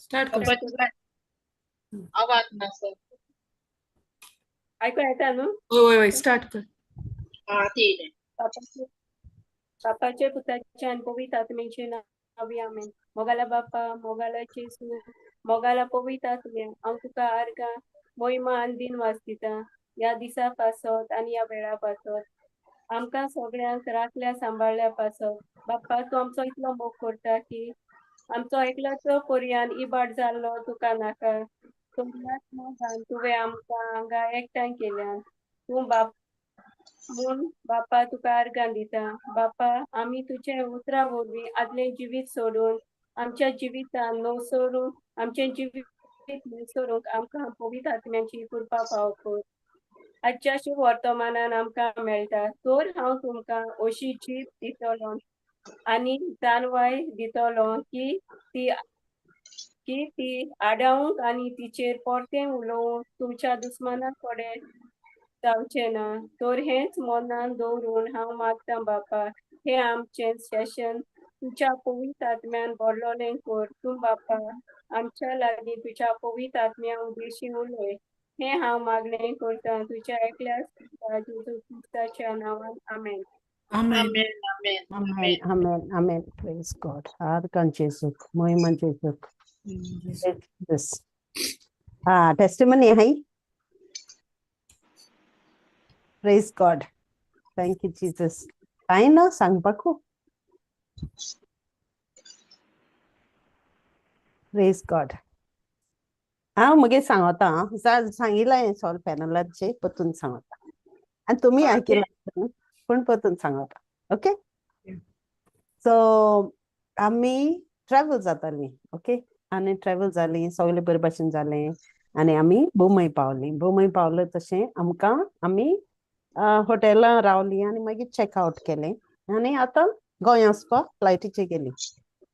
Start कर. बाप्पाचे आवाज ना सर. आयकूं येता न्हू? हय हय, स्टार्ट कर. हा, ते बापाचे बापाचे, पुताचे आनी पवित्र आत्म्याचे नांवी, आमेन. मोगाला बापा, मोगाला जेजू, मोगाला पवित्र आत्म्या, हांव तुका आर्गां, मोहिमा आनी दिनवास दिता ह्या दिसा पासत आनी ह्या वेळा पासत, आमकां सगळ्यांक राखल्या सांबाळ्ळ्या पासत. बाप्पा, तूं आमचो इतलो मोग करता की आमचो एकलोचो पर्यान इबाड जाल्लो तुका नाका. तुमच्याच मोगान तुवें आमकां हांगा एकठांय केल्यान. तूं बाप म्हूण बापा तुका आर्गां दिता. बापा, आमी तुजे उतरां वरवीं आदलें जिवीत सोडून आमच्या जिवितान नवसरून, आमचें जिवीत नवसरूंक आमकां पवित्र आत्म्याची कृपा पाव कर. आजच्या वर्तमानान आमकां मेळटा, तर हांव तुमकां अशी जीब दितलो आनी जाणवाय दितलो की ती आडावंक आनी तिचेर परतें उलोवंक तुमच्या दुस्माना कडेन जावचें ना. तर हेंच मनान दवरून हांव मागतां बापा, हें आमचें सेशन तुज्या पवित्र आत्म्यान भरलोलें कर. तूं बापा आमच्या लागीं तुज्या पवित्र आत्म्या उद्देशी उलय, हें हांव मागणें करता तुज्या एकल्याच पुता जेजू क्रिस्ताच्या नांवान, आमेन. आमेन. आमेन, आमेन. Amen, amen, amen. Praise God. आर्गां जेजूक, मोहिमा जेजूक. This. Ah, testimony hai. Praise God. Thank you, Jesus. कांय ना सांगपाकू. Praise God. हांव मगेर सांगता आं, सांगिल्लें हें सगळें पॅनलाचेर परतून सांगता आनी तुमी आयकिलां पूण परतून सांगता, ओके? सो आमी ट्रॅवल जातालीं, ओके? आनी ट्रॅवल जालीं, सगळें बरे भाशेन जालें आनी आमी बोंबय पावलीं. बोंबय पावले तशें आमकां आमी हॉटेलां रावलीं आनी मागीर चॅक आवट केलें आनी आतां गोंय वचपाक फ्लायटीचेर गेलीं.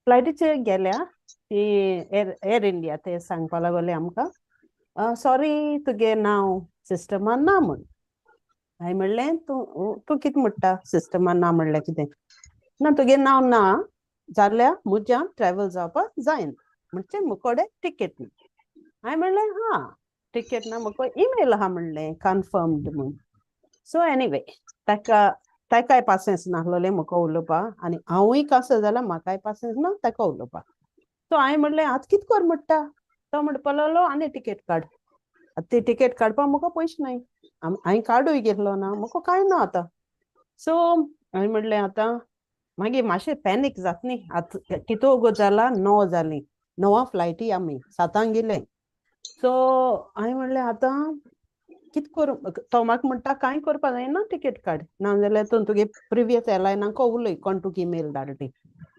फ्लायटीचेर गेल्या ती एअर इंडिया, ते सांगपा लागले आमकां, सॉरी, तुगे नांव सिस्टमान ना म्हूण. हांवें म्हणलें, तूं तूं कितें म्हणटा, सिस्टमान ना म्हणल्यार कितें? ना, तुगे नांव ना जाल्यार म्हज्यान ट्रॅवल जावपाक जायना, म्हणजे मुकोडे टिकेट ना. हांवें म्हणलें, हा, टिकेट ना, म्हाका इमेल आहा म्हणलें कन्फर्म्ड म्हूण. सो एनिवे, ताका ताकाय पासियेंस नासलोलें म्हाका उलोवपाक आनी हांवूय कांसो जाल्यार म्हाकाय पासियेंस ना ताका उलोवपाक. सो हांवें म्हणलें, आतां कितें कर म्हणटा? तो म्हणपा लागलो, आनी टिकेट काड. आतां ती टिकेट काडपाक म्हाका पयशे नाय, हांवें कार्डूय घेतलो ना, म्हाका कांय ना आतां. सो हांवें म्हणलें, आतां मागीर मातशें पॅनीक जाता न्ही. आतां कितू वोगोत जाला? 9 जालीं. 9 फ्लायटी, आमी 7 गेले. सो हांवें म्हणलें, आतां कितें करूं? तो म्हाका म्हणटा, कांय करपा जायना, टिकेट काड, ना जाल्यार तूं तुगे प्रिवियस एरलायनाक उलय, कोण तुका इमेल धाडटा ती.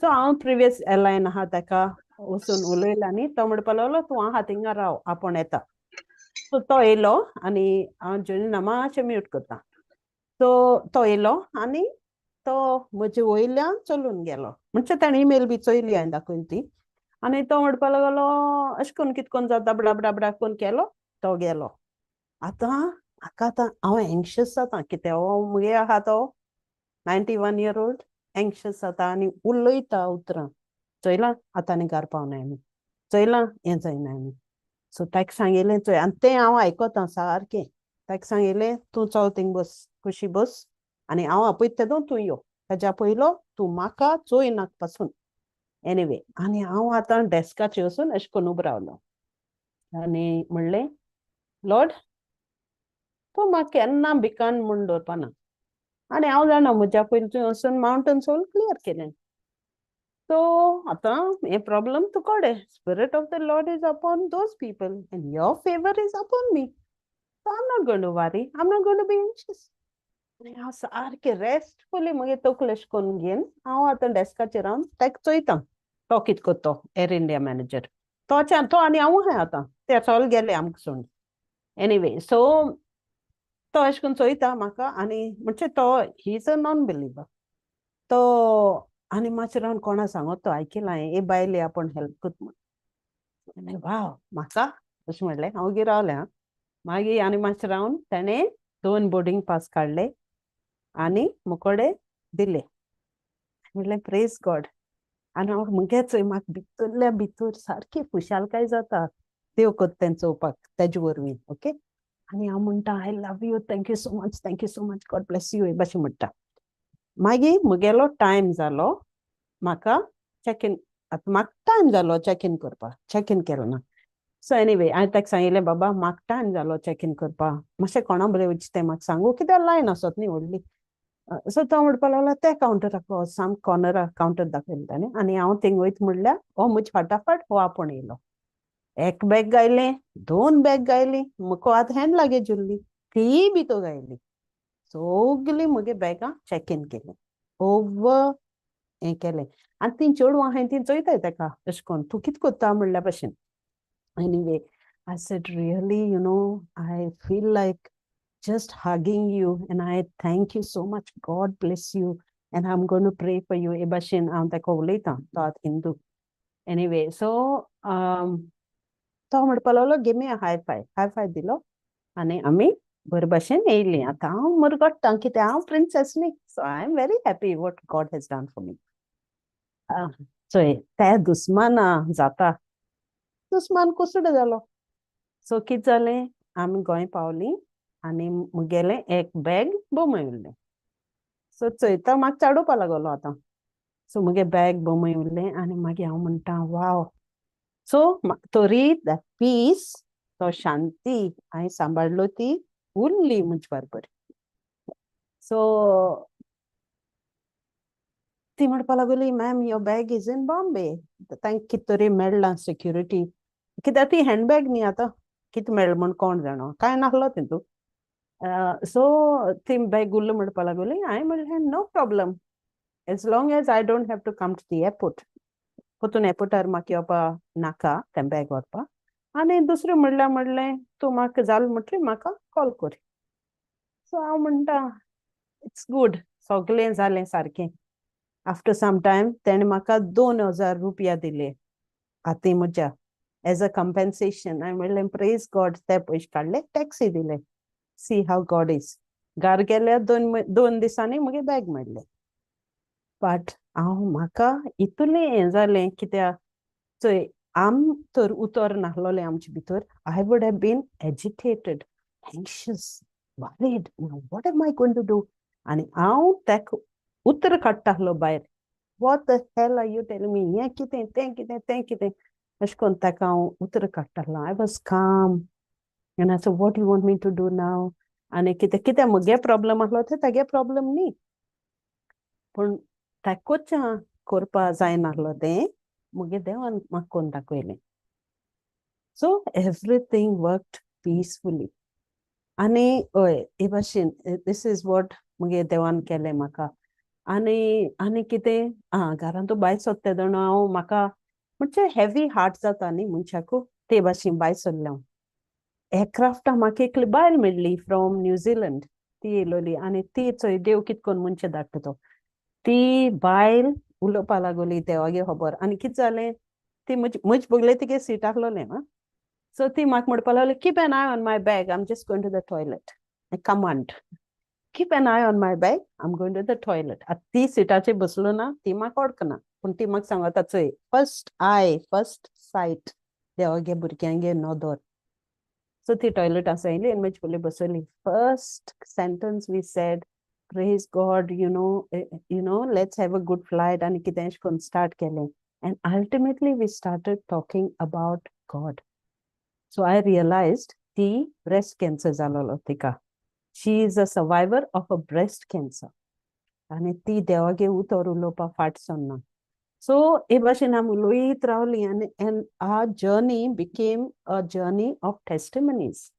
सो हांव प्रिवियस एरलायन आहा ताका वचून उलयलें आनी तो म्हणपा लागलो, तूं आहा थिंगा राव, आपूण येता. सो तो येयलो आनी हांव जॉनीना मातशें म्यूट करता. सो तो येयलो आनी तो म्हजे वयल्यान चलून गेलो, म्हणजे ताणें इमेल बी चोयली हांवें दाखयली ती. आनी तो म्हणपा लागलो, अशें करून कितें करून जाता, बडा बडा बडा करून केलो, तो गेलो. आतां म्हाका आतां हांव एंक्शियस जाता, कित्याक हो मुगे आहा तो 91 year old, anxious जाता आनी उलयता उतरां, चोयलां आतां आनी घार पावनाय आमी, चोयलां हें जायना आमी. सो ताका सांगिल्लें, चोय, आनी तें हांव आयकता सारकें. ताका सांगिल्लें, तूं चल, थिंग बस, कुशी बस आनी हांव आपयता तेदो तूं यो, ताज्या पयलो तूं म्हाका चोय नाका पासून. एनिवे, आनी हांव आतां डेस्काचेर वचून अशें करून उबो रावलो आनी म्हणलें, लॉर्ड, तूं म्हाका केन्ना भिकान म्हूण दवरपाना आनी हांव जाणा म्हज्या पयलीं तुवें वचून मावंटन सोल क्लियर केलें. सो आतां हें problem तुकोडे. Spirit of the Lord is upon those people and your favour is upon me, so I am not going to worry, I am not going to be anxious. आनी हांव सारकें रेस्टफुली मागीर तकली अशें करून घेवन हांव आतां डेस्काचेर रावन ताका चोयता, तो कितें करता. तो एअर इंडिया मॅनेजर तो तो आनी हांव आहाय आतां, ते सोल गेले आमकां सोडून. एनिवे, सो तो अशें करून चोयता म्हाका आनी म्हणजे तो he is a non believer तो. आनी मातशें रावन कोणा सांगत तो, आयकिलां हांवें, हे बायले आपूण हेल्प करता म्हूण. आनी वाव, म्हाका अशें म्हणलें. हांव वगी रावलें. आं, मागीर आनी मातशें रावन ताणें दोन बोर्डींग पास काडले आनी मुकोडे दिले. म्हणलें, प्रेज गॉड. आनी हांव मुगे चोय म्हाका भितरल्या भितर सारकी खुशालकाय जाता देव कोत्ता तें चोवपाक तेजे वरवीं, ओके. आनी हांव म्हणटा, "I love you, thank you so much, thank you so much, God bless you," हे भाशेन म्हणटा. मागीर मुगेलो टायम जालो म्हाका चॅक इन. आतां म्हाका टायम जालो चॅक इन करपाक, चॅक इन केलो ना. सो एनिवे, हांवें ताका सांगिल्लें, "बाबा, म्हाका टायम जालो चॅक इन करपाक, मातशें कोणा बरें वचचें तें म्हाका सांगू, कित्याक लायन आसत न्ही व्हडली." सो तो म्हणपाक लागलो, "ते कावंटराक वच." सामको कॉर्नराक कावंटर दाखयलें ताणें. आनी हांव थिंग वयता म्हणल्यार हो म्हजे फाटाफाट हो आपोवन येयलो. एक बॅग गायलें, दोन बॅग गायली, मुको आतां हँड लगेज उरली, तीय बी तो गायली. सगलीं म्हगे बॅगां चॅक इन केलीं, ओवर हें केलें. आनी तीं चेडवां आहाय तीं चोयताय तेका अशें करून, तूं कितें कोत्ता म्हणल्या भशेन. Anyway, I said, "Really, I feel like just hugging you and I thank you so much. God bless you and I'm going to pray for you." हे भाशेन हांव ताका उलयतां. तो आतां हिंदू. एनिवे, सो तो म्हणपाक लागलो, "Give me a high five." High five दिलो आनी आमी बरे भाशेन येयलीं. आतां हांव मुरगट्टा, कित्याक हांव प्रिन्सेस न्ही. So I am very happy what God has done for me. चोय, ते दुस्माना जाता, दुस्मान कुसडो जालो. सो कितें जालें, आमी गोंय पावलीं आनी मुगेलें एक बॅग बोमय उरलें. सो चोयता, म्हाका चाडोवपा लागलो आतां. सो मुगे बॅग बोमय उरलें आनी मागीर हांव म्हणटा, वाव. सो तरी that piece, तो शांती हांवें सांबाळ्ळो, ती उरली म्हजे बरोबर. सो ती म्हणपा लागली, "Ma'am, your bag is in Bombay." तांकां कितें तरी मेळ्ळां सेक्युरिटी, कित्याक ती हँडबॅग न्ही, आतां कितें मेळ्ळें म्हूण कोण जाणा, कांय नासलो तितू. सो ती बॅग उरलो म्हणपा लागली. हांवें म्हणलें, "No problem, as long as I don't have to come to the airport. परतून एअरपोर्टार म्हाका येवपा नाका तें बॅग व्हरपा. आनी दुसरें म्हणल्यार, म्हणलें, तूं म्हाका जालें म्हणटकीर म्हाका कॉल कर." सो हांव म्हणटा, it's good. सगळें जालें सारकें. आफ्टर सम टायम तेणें म्हाका 2000 रुपया दिले हाती म्हज्या एज अ कंपेन्सेशन. हांवें म्हणलें, "प्रेज गॉड." ते पयशे काडले, टॅक्सी दिले. See how God is. घर गेल्यार 2 दिसांनी म्हगे बॅग मेळ्ळें. बट हांव म्हाका इतलें हें जालें, कित्याक चोय, आम तर उतर नासलोलें आमचे भितर, I would have been agitated, anxious, worried, what am I going to do? आनी हांव ताका उतर काडटा आसलो भायर, "What the hell are you telling me? हें कितें, तें कितें, तें कितें?" अशें करून ताका हांव उतर काडटा आसलो. I was calm and I said, "What you want me to do now?" आनी कितें कितें म्हगे प्रॉब्लम आसलो, तें तागे प्रॉब्लम न्ही, पूण ताकूच करपा जायनासलो तें मुगे देवान म्हाका करून दाखयलें. So everything worked peacefully. आनी हय, हे भाशेन this is what मुगे देवान केलें म्हाका. आनी आनी कितें, आं, घरांत भायर सोदता तेन्ना हांव म्हाका म्हणजे हेवी हार्ट जाता न्ही मनशाकू, ते भाशेन भायर सरलें हांव. एअरक्राफ्टा म्हाका एकली बायल मेळ्ळी फ्रॉम न्यूझिलंड. ती येयलोली आनी ती, चोय देव कित करून मनशां धाडटा तो. ती बायल उलोवपा लागली देवागे खबर. आनी कितें जालें, ती म्हजी म्हजे बगले तिगे सीट आसलोलें. आं, सो ती म्हाका म्हणपाक लागली, "Keep an eye on my bag, I am just going to the toilet." I command, "Keep an eye on my bag, I am going to the toilet." आतां ती सिटाचेर बसलो ना, ती म्हाका वळखना, पूण ती म्हाका सांगता, चोय, फर्स्ट I, first सायट, देवागे भुरग्यांगे नदर. सो ती टॉयलेट आसा येयली आनी म्हजे फुडें बसली. First sentence we said, "Praise God, let's have a good flight," आनी कितें अशें करून स्टार्ट केलें. And ultimately we started talking about God. So I realized ती ब्रेस्ट कॅन्सर जालोलो तिका. She is a survivor of a breast cancer. आनी ती देवागे उतर उलोवपाक फाट सरना. सो हे भाशेन आमी उलयत रावली आनी and our journey became a journey of testimonies.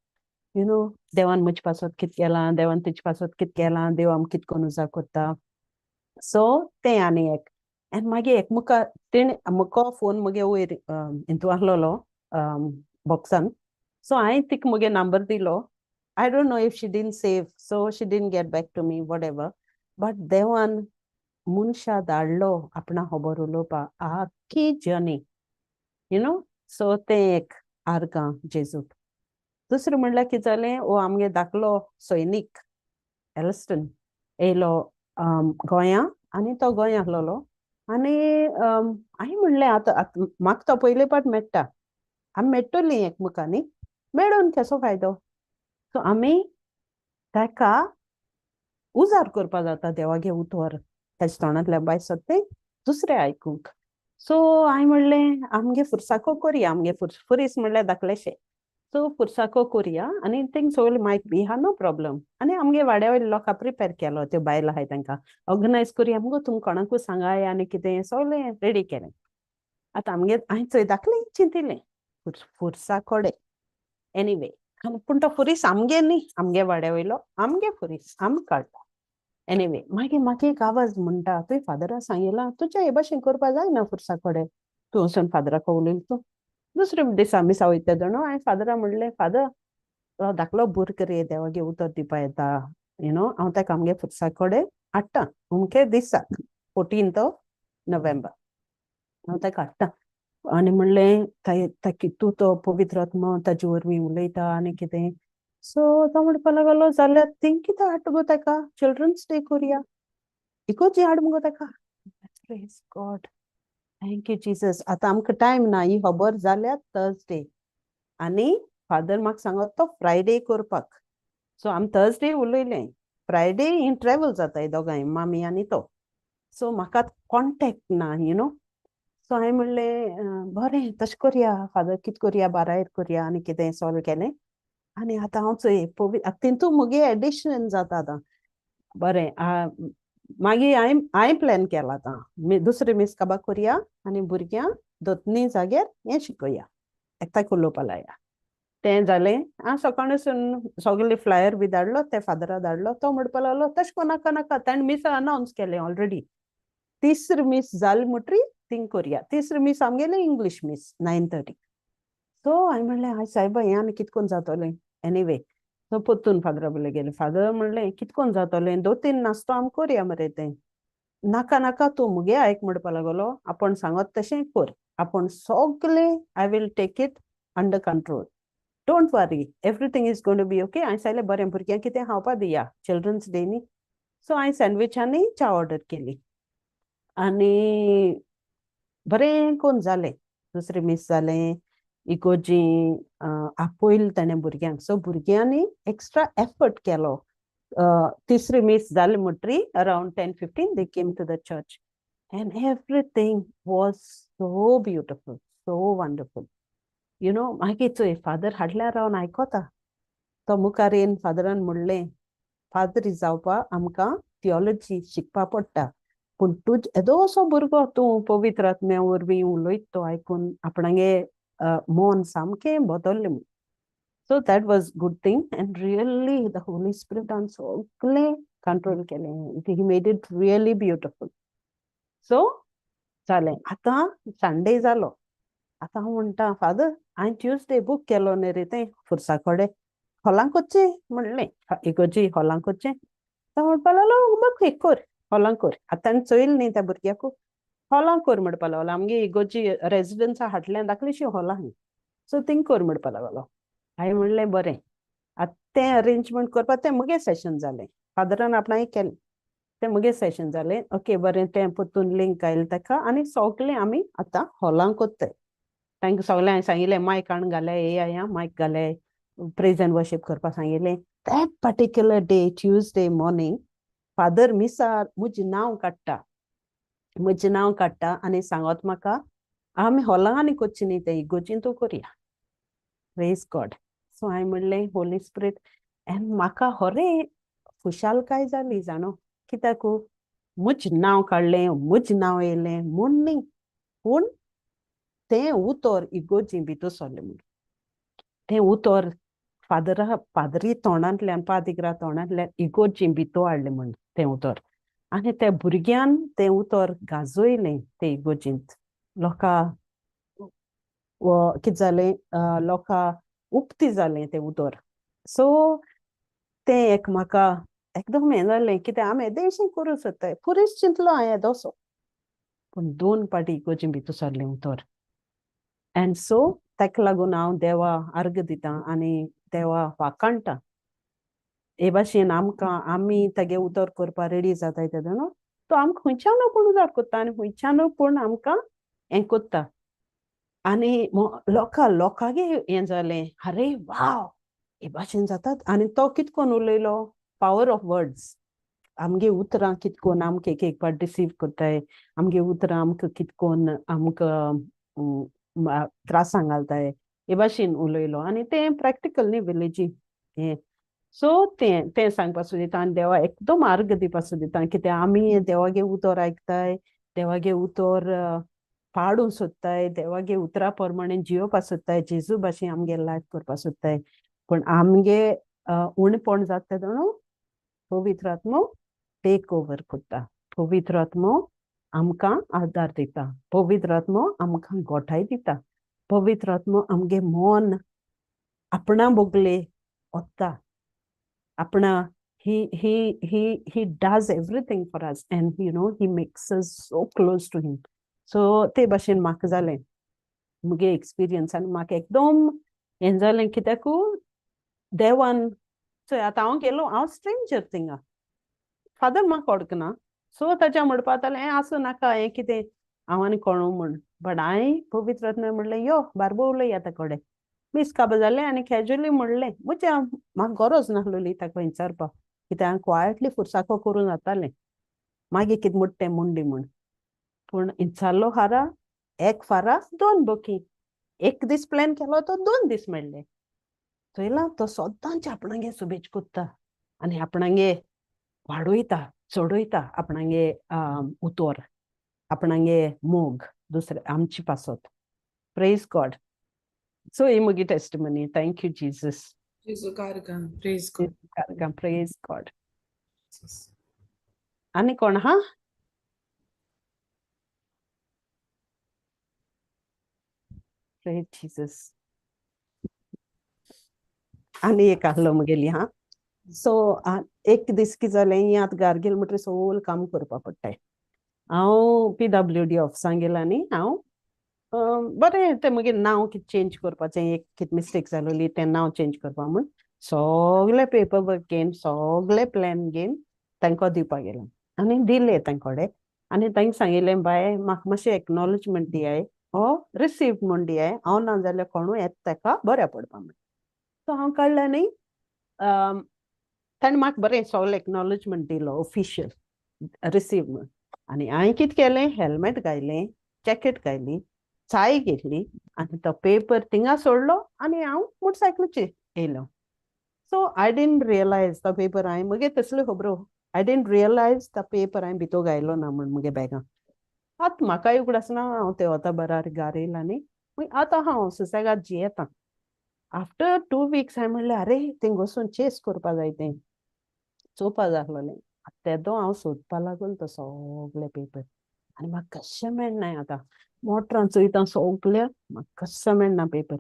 देवान म्हजे पासत कितें केलां, देवान तुजे पासत कितें केलां, देव आमकां कितें करून उजार करता. सो तें आनी एक. आनी मागीर एक मुखार तेणें मुको फोन मुगे वयर हितू आसलोलो बॉक्सान. सो हांवें तिका मुगे नंबर दिलो. I don't know if she didn't save, so she didn't get back to me, whatever, but देवान मनशा धाडलो आपणा खबर उलोवपाक आख्खी जर्नी. सो तें एक आर्गां जेजूक. दुसरें म्हणल्यार कितें जालें, हो आमगे धाकलो सैनीक एल्स्टन येयलो गोंया आनी तो गोंया आसलोलो. आनी हांवें म्हणलें आतां आतां म्हाका तो पयले पाट मेळटा, आमी मेळटलीं एकमेकां न्ही, मेळून केसो फायदो? सो आमी ताका उजार करपा जाता देवागे उतर ताच्या तोंडांतल्यान भायर सरता तें दुसरें आयकूंक. सो हांवें म्हणलें आमगे फुरसाको करया, आमगे फुरीस म्हणल्यार धाकलेशें, सो फुरसाको करया आनी थिंग सगळे मायक बी आहा, नो प्रॉब्लम. आनी आमगे वाड्या वयल्या लोकां प्रिपेर केलो, त्यो बायलां आहाय तांकां ऑर्गनायज करया मुगो, तुमी कोणाकूय सांगाय आनी कितें सगळें रेडी केलें. आतां आमगे हांवें चोय धाकलें चिंतिलें फुरसा कोडे एनिवे, पूण तो फुरीस आमगे न्ही, आमगे वाड्या वयलो आमगे फुरीस आमी काडलो. एनिवे मागीर म्हाका एक आवाज म्हणटा, तुवें फादरा सांगिलां तुज्या हे भाशेन करपा जायना फुरसा कडेन, तूं वचून फादराक उलयल तूं. दुसरे दिसा मिसा वयता तेदोणो हांवें फादरा म्हणलें, फादर तो धाकलो भुरगो रे देवागे उतर दिवपा येता, you know, हांव ताका आमगे फुरसा कडेन हाडटा अमके दिसाक 14 ऑफ नोव्हेंबर हांव ताका हाडटा. आनी म्हणलें ताकी तूं तो पवित्र आत्मा ताजे वरवीं उलयता आनी कितें. सो तो म्हणपा लागलो जाल्यार थिंग कितें हाडटा गो ताका, चिल्ड्रन्स डे करया, इगोर्जी हाड मुगो ताका. Praise God, thank you Jesus. आतां आमकां टायम ना, ही खबर जाल्या थर्सडे आनी फादर म्हाका सांगत तो फ्रायडे करपाक. सो आमी थर्सडे उलयलें, फ्रायडे ही ट्रॅवल जाताय दोगांय मामी आनी तो. सो म्हाका कॉन्टेक्ट ना, you know. सो हांवें म्हणलें बरें तशें करया फादर, कितें करया बारायर करया आनी कितें सॉल्व केलें. आनी आतां हांव चोय आतां तितू म्हगे एडिशन जाता आतां. बरें मागीर हांवें प्लॅन केला आतां दुसरे मीस काबार करया आनी भुरग्यांक दोतनी जाग्यार हें शिकया, एकठांय उलोवपा लाया. तें जालें, हांव सकाळसून सगळे फ्लायर बी धाडलो, ते फादरा धाडलो. तो म्हणपा लागलो तशें कोन्न नाका नाका, ताणें मीस अनावन्स केलें ऑलरेडी. तिसरी मीस जाली म्हणटरी थिंग करया. तिसरी मीस आमगेलें इंग्लीश मीस 9:30. सो हांवें म्हणलें हाय सायबा हें आनी कितें कोन्न जातोलें. एनिवे सो परतून फादरा बगले गेलें. फादर म्हणलें कितें कोन्न जातोलें, 2-3 नास्तो आमी करया मरे तें. नाका नाका तूं मुगे आयक म्हणपा लागलो, आपूण सांगत तशें कर, आपूण सगळें I will take it under control, don't worry, everything is going to be okay. हांवें सांगलें बरें भुरग्यांक कितें खावपा दिया, चिल्ड्रन्स डे न्ही. सो हांवें सँडवीच आनी च्या ऑर्डर केली आनी बरें कोन्न जालें. दुसरें मीस जालें, इगोर्जी आपयलें ताणें भुरग्यांक. सो भुरग्यांनी एक्स्ट्रा एफर्ट केलो. तिसरी मीस जाली म्हणटरी around 10:15 they came to the church and everything was so beautiful, so wonderful, you know. मागीर चोय फादर हाडल्यार रावन आयकोता. तो मुखार येवन फादरान म्हणलें, फादर जावपा आमकां थियोलॉजी शिकपा पडटा, पूण तुज येदोसो भुरगो तूं पवित्र आत्म्या वरवीं उलयत तो आयकून आपणागे मन सामकें बदल्लें म्हूण. So that was good thing and really the Holy स्पिरिटान सगळें कंट्रोल केलें, he made it really beautiful. So जालें, आतां संडे जालो. आतां हांव म्हणटा फादर हांवें ट्युजडे बूक केलो न्ही रे तें फुरसा कडेन हॉलांक वचचें म्हणलें, इगोर्जी हॉलांक वचचें. तो म्हणपा लागलो बघ एक कर हॉलांक कर. आतां ताणें चोयलें न्ही त्या भुरग्याकू, हॉलांक कर म्हणपा लागलो. आमगे इगोर्जी रेजिडन्सा हाडल्यान धाकलीशी हॉलां आहाय, सो थिंग कर म्हणपा लागलो. हांवें म्हणलें बरें, आतां तें अरेंजमेंट करपाक तें म्हगे सेशन जालें, फादरान आपणाक केलें तें म्हगे सेशन जालें. ओके बरें, तें परतून लिंक आयलें ताका आनी सगळें आमी आतां हॉलांक वताय. तांकां सगळें हांवें सांगिल्लें मायक हाडून घाले, येया मायक घाले, प्रेज एंड वर्शीप करपाक सांगिल्लें. That particular day Tuesday morning father मिसार म्हजें नांव काडटा, म्हजें नांव काडटा आनी सांगत म्हाका आमी हॉलांक आनी करची न्ही तें इगोर्जीन तूं करया. Praise God. सो हांवें म्हणलें होली स्पिरीट, एंड म्हाका खरें खुशालकाय जाली जाणो, कित्याक म्हजें नांव काडलें, म्हजें नांव येयलें म्हूण न्ही, पूण तें उतर इगोर्जी भितर सरलें म्हूण. तें उतर फादरा पाद्री तोंडांतल्यान पादिग्रा तोंडांतल्यान इगोर्जी भितर हाडलें म्हूण तें उतर, आनी त्या भुरग्यान तें उतर गाजयलें ते इगोर्जींत. लोकां कितें जालें, लोकां उक्ती जालें तें उतर. सो तें एक म्हाका एकदम हें जालें, कित्याक आमी येदेशें करूं सोदताय, पुरीस चिंतलो हांवें येदोसो, पूण 2 पाटी इगोर्जी भितर सरलें उतर. एंड सो ताका लागून हांव देवा अर्ग दिता आनी देवा वाखाणटा. हे भाशेन आमकां आमी तागे उतर करपाक रेडी जाताय तेदोना तो आमकां खंयच्यानू पूण उदार कोत्ता आनी खंयच्यानू पूण आमकां हें कोत्ता. आनी लोकां लोकांगे हें जालें, अरे वाव हे भाशेन जातात. आनी तो कितकोन उलयलो, पावर ऑफ वर्ड्स. आमगे उतरां कितकोन आमकां एक एक पाट डिसीव कोत्ताय, आमगे उतरां आमकां कितकोन आमकां त्रासांक घालताय, हे भाशेन उलयलो. आनी तें प्रॅक्टिकल न्ही विलेजी हें. सो तें तें सांगपा सोदिता आनी देवा एकदम आर्ग दिवपा सोदिता, कित्याक आमी देवागे उतर आयकताय, देवागे उतर पाडूंक सोदताय, देवागे उतरा प्रमाणे जियोवपा सोदताय, जेजू भाशेन आमगे लायफ करपा सोदताय. पूण आमगे उणेपण जाता तेदोणू पवित्र आत्मो टेक ओवर करता, पवित्र आत्मो आमकां आदार दिता, पवित्र आत्मो आमकां गोठाय दिता, पवित्र आत्मो आमगे मन आपणा बोगले वता, आपणा he does everything for us and you know he makes us so close to him. So ते भाशेन म्हाका जालें मुगे एक्सपिरियन्स आनी म्हाका एकदम हें जालें, कित्याकू देवान चोय आतां हांव गेलो, हांव स्ट्रेंजर थिंगा, फादर म्हाका वळखना, सो ताच्या म्हणपा जालें हें आसूं नाका, हें कितें हांव आनी कोणू म्हूण. बट हांवें पवित्र आत्म्या म्हणलें यो बारबो उलय आतां कडेन मीस काबार जालें आनी कॅज्युअली म्हणलें, म्हज्या म्हाका गरज नासलोली ताका विचारपाक, कित्याक हांवें क्वायटली फुरसाको करून जातालें, मागीर कितें म्हणटा तें मुंडी म्हूण. पूण इचारलो हारा एक फारा दोन बोकी, एक दीस प्लॅन केलो तो 2 दीस मेळ्ळे. चोयला तो सदांच आपणागे सुबेज कोत्ता आनी आपणागे वाडयता, चडयता आपणागे उतर, आपणागे मोग दुसरे आमचे पासत. Praise God. सो ही म्हजी testimony. Thank you Jesus. Praise God. Praise God. आनी कोण हा? Praise Jesus. आनी एक आहलो म्हगेली हा. सो एक दीस कितें जालें, ही आतां घार गेली म्हणटकीर सगळें काम करपा पडटाय. हांव PWD ऑफिसांत गेलें आनी हांव बरें तें म्हगेलें नांव कितें चेंज करपाचें, एक कितें मिस्टेक जालोली तें नांव चेंज करपा म्हूण सगळे पेपर वर्क घेवन सगळे प्लॅन घेवन तांकां दिवपाक गेलें आनी दिले तांचे कडेन. आनी तांकां सांगिल्लें, बाय म्हाका मातशें एक्नॉलेजमेंट दियाय हो रिसीव्ड म्हूण दियाय, हांव ना जाल्यार कोणूय येता ताका बऱ्या पडपा म्हूण. सो हांव काडलें न्ही, ताणें म्हाका बरें सगळें एक्नॉलेजमेंट दिलो ऑफिशियल रिसीव म्हूण. आनी हांवें कितें केलें, हेल्मेट घायलें, जॅकेट घायली, चाय घेतली आनी तो पेपर थिंगा सोडलो आनी हांव मोटरसायकलीचेर येयलो. सो I didn't realise तो पेपर हांवें म्हगे तसल्यो खबरो, I didn't realise तो पेपर हांवें भितर घायलो ना म्हूण म्हगे बॅगां. आतां म्हाकाय उगडासना हांव ते वता बरार घार येयला न्ही, मागीर आतां हांव सुसेगाद जियेता. आफ्टर 2 वीक्स हांवें म्हणलें अरे थिंग वचून चेस करपा जाय, तें चोवपा जाय आसलोलें. तेदो हांव सोदपा लागलो तो सगळे पेपर आनी म्हाका कशें मेळना. आतां मोटरान चोयता सगल्या, म्हाका कशें मेळना पेपर.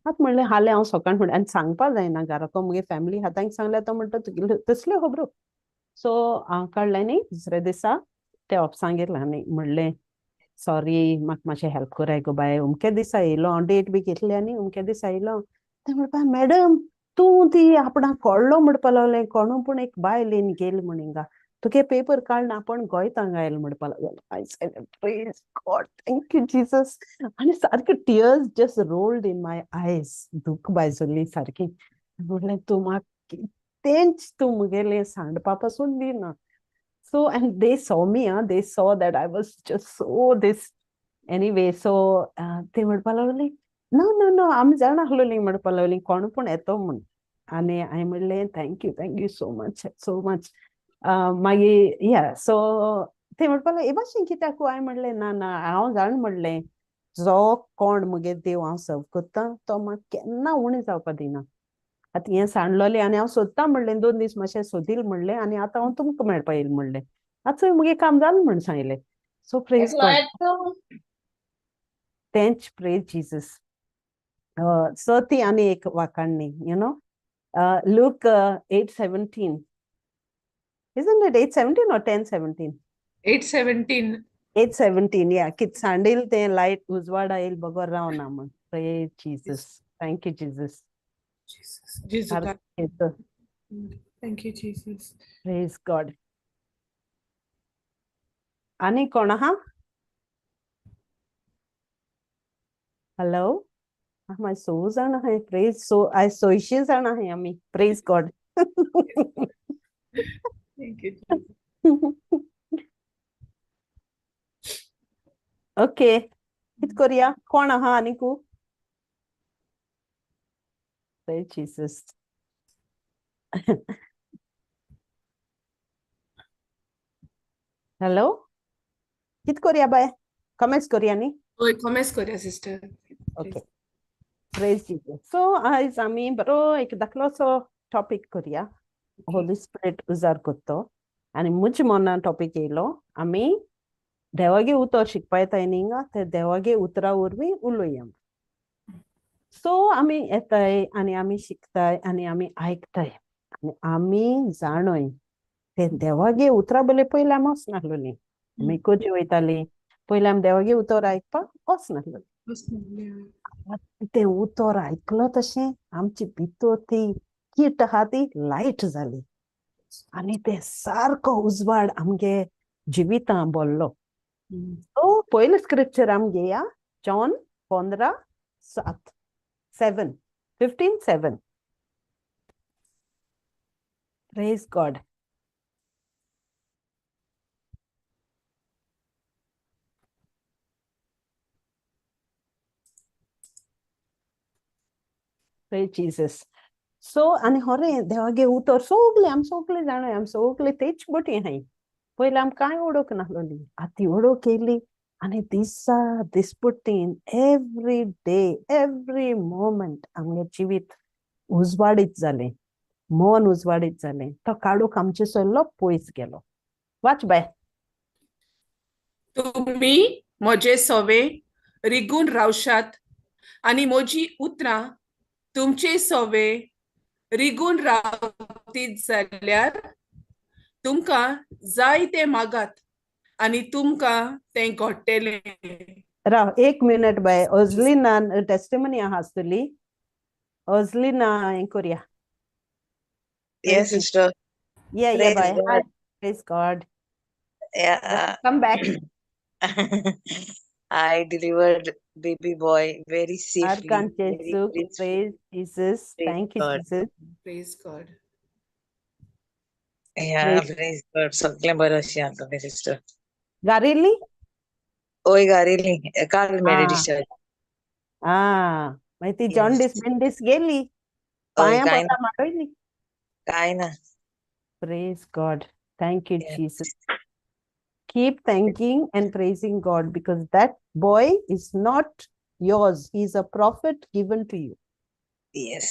आतां म्हणलें हालें हांव सकाळ फुडें आनी सांगपा जायना घरा, तो मुगे फॅमिली आहा तांकां सांगल्यार तो म्हणटा तुगेले तसल्यो खबरो. सो हांव काडलें न्ही दुसऱ्या दिसा ते ऑफिसांत गेलें आनी म्हणलें सॉरी म्हाका मातशें हेल्प कराय गो बाय, अमके दिसा येयलो हांव, डेट बी घेतली आनी अमके दिसा येयलो. तें म्हणपा मॅडम तूं ती आपणाक कळ्ळो म्हणपा लागलें, कोणू पूण एक बायल येवन गेली म्हण हिंगा, तुगे पेपर काडना आपण गोंयतांग आयल म्हणपा लागलो. I said praise God, thank you Jesus. आनी सारके tears just rolled in my eyes, दुख बाय जाली सारकी. म्हणलें तूं म्हाका कितेंच तूं म्हगेलें सांडपा पासून दिना. So and they saw me, they saw that I was just so this. Anyway, so ते म्हणपा लागली नो नो नो आमी जाणा आसलोली म्हणपा लागली कोण पूण येतो म्हूण. आनी हांवें म्हणलें thank you, thank you so much, so much. मागीर या सो ते म्हणपा लागले हे भाशेन कित्याक? हांवें म्हणलें ना ना हांव जाण म्हणलें जो कोण म्हगे देव हांव सर्व करता तो म्हाका केन्ना उणें जावपा दिना. आतां हें सांडलोलें आनी हांव सोदता म्हणलें, 2 दीस मातशें सोदील म्हणलें आनी आतां हांव तुमकां मेळपा येयल म्हणलें. आतां म्हगे काम जालें म्हण सांगलें. सो प्रेज गॉड, तेंच प्रेज जीसस. सो ती आनी एक वाखाणणी, you know, Luke 8:17, isn't it 8:17 or 10:17? 8:17. 8:17, yeah. कित सांडील तें लायट उजवाड आयल बगर रावना म्हण. Praise Jesus, thank you Jesus. Jesus. Thank you Jesus. Praise God. आनी कोण आहा? हॅलो, मागीर स जाण आहाय. प्रेज. सो आयज 600 जाण आहाय आमी. Praise God. Thank you, Jesus. Okay, कित करुया? कोण आहा आनीकू? Praise Jesus. Hello, कित करुया बाय? कमेंट्स करुया न्ही? हय, कॉमेंट्स करुया सिस्टर. ओके, प्रेज जीसस. सो आयज आमी बरो एक धाकलोसो टॉपीक करुया, होली स्पिरिट उजार करतो. आनी म्हज्या मनान टॉपीक येयलो, आमी देवागे उतर शिकपा येताय न्ही हिंगा, ते देवागे उतरा वरवीं उलोवया. सो आमी येताय आनी आमी शिकताय आनी आमी आयकताय आनी आमी जाणोय ते देवागे उतरा बले पयलीं आमी वचनासलोलीं. आमी कोजी वयतालीं, पयलीं आमी देवागे उतर आयकपाक वचनासलोलीं. तें उतर आयकलो तशें आमचे भितर ती कीट आहा ती लायट जाली आनी तें सारको उजवाड आमगे जिवितां भरलो. सो पयलें स्क्रिप्चर आमी घेया, John 15:7, 7, 15:7. Praise God. Praise Jesus. So आनी खरें देवागे उतर सगळे आमी सगळे जाणा, आमी सगळे तेच बोटी आहाय. पयलीं आमी कांय उडोवंक नासलोली, आतां उडोवंक येयली आनी दिसा दिसपट्टीन एवरी डे एवरी मोमेंट आमगे जिवीत उजवाडीत जालें, मन उजवाडीत जालें. तो काळोख आमचे सरलो पयस गेलो. वाच बाय. तुमी म्हजे सवे रिगून रावशात आनी म्हजी उतरां तुमचे सवे रिगून रावतीत जाल्यार तुमकां जाय तें मागात आनी तुमकां तें घडटलें. राव एक मिनट बाय, अजलिना टेस्टिमनी आहा आसतली. अजलिना हें करुया. Yes, sister. Yeah, Praise bye. God. Hi, praise God. Yeah. Come back. I delivered baby boy very safely. Arkan Very Jesu, gracefully. praise Jesus. Praise Thank you, God. Jesus. Praise God. Yeah, Praise. praise God. सगळें बरें अशें आहा तुमी sister. गारेली? ओय गारेली, काल मेळ्ळी Ah. Discharge. Ah, मागीर ती जॉन्डिस Yes. बिंडीस गेली, ओय पांयां काय बोटां माडयली. काय ना. Praise God. Thank you, Yeah. Jesus. Keep thanking and praising God because that boy is not yours. He's a prophet given to you. Yes.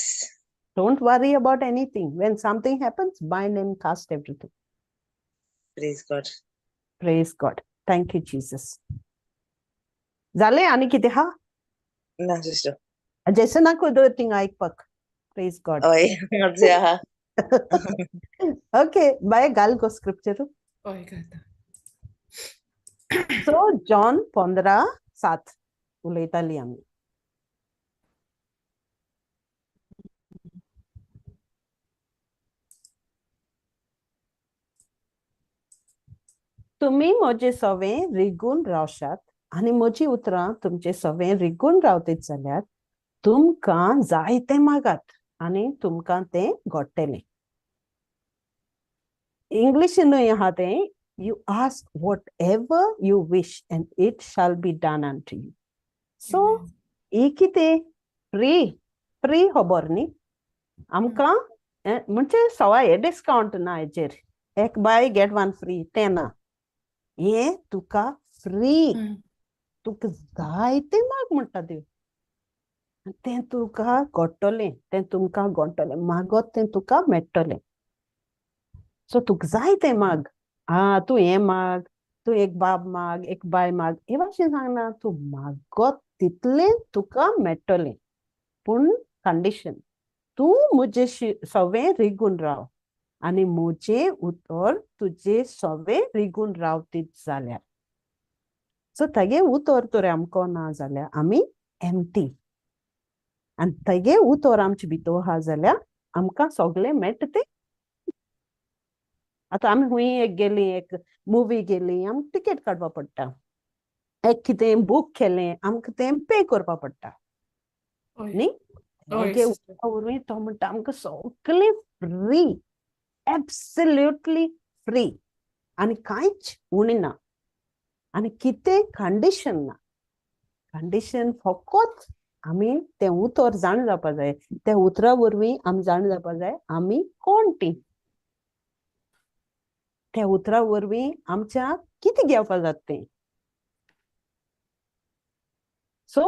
Don't worry about anything. When something happens, bind and cast everything. Praise God. Praise God. Thank you, Jesus. जालें आनी कितें हा? ना sister. जेसनाकूय दवर थिंगा आयकपाक. Praise God. ओय अजून आहा. ओके, बाय घाल गो स्क्रिप्चर. हय घालता. सो जॉन 15:7 उलयताली आमी. तुमी म्हजे सवें रिगून रावशात आनी म्हजी उतरां तुमचे सवें रिगून रावतीत जाल्यार तुमकां जाय तें मागात आनी तुमकां तें घडटलें. इंग्लिशीनूय आहा तें, you ask whatever you wish and it shall be done unto you. So ही कितें फ्री फ्री खबर न्ही आमकां, म्हणजे सवाय, डिस्कावंट ना हेजेर, एक बाय गेट वन फ्री तें ना. हें तुका फ्री, तुका जाय तें माग म्हणटा देव, तें तुका घडटलें, तें तुमकां घडटलें, मागत तें तुका मेळटलें. सो तुका जाय तें माग. आं, तूं हें माग, तूं एक बाब माग, एक बाय माग, हे भाशेन सांगना. तूं मागत तितलें तुका मेळटलें, पूण कंडिशन, तूं म्हजे सवें रिगून राव आनी म्हजें उतर तुजे सवें रिगून रावतीत जाल्यार. सो तागे उतर तर आमकां ना जाल्यार आमी एम्प्टी, आनी तागे उतर आमचे भितर आहा जाल्यार आमकां सगळें मेळटा तें. आतां आमी खूंय एक गेलीं, एक मुवी गेलीं, आमकां टिकेट काडपा पडटा, एक कितें बूक केलें आमकां तें पे करपा पडटा न्ही. देवागे उतरा वरवीं तो म्हणटा आमकां सगळें फ्री, एब्सल्युटली फ्री, आनी कांयच उणें ना, आनी कितें कंडिशन ना. कंडिशन फकत आमी तें उतर जाण जावपा जाय, त्या उतरा वरवीं आमी जाण जावपा जाय आमी कोण तीं, त्या उतरा वरवीं आमच्या कितें घेवपा जाता तें. सो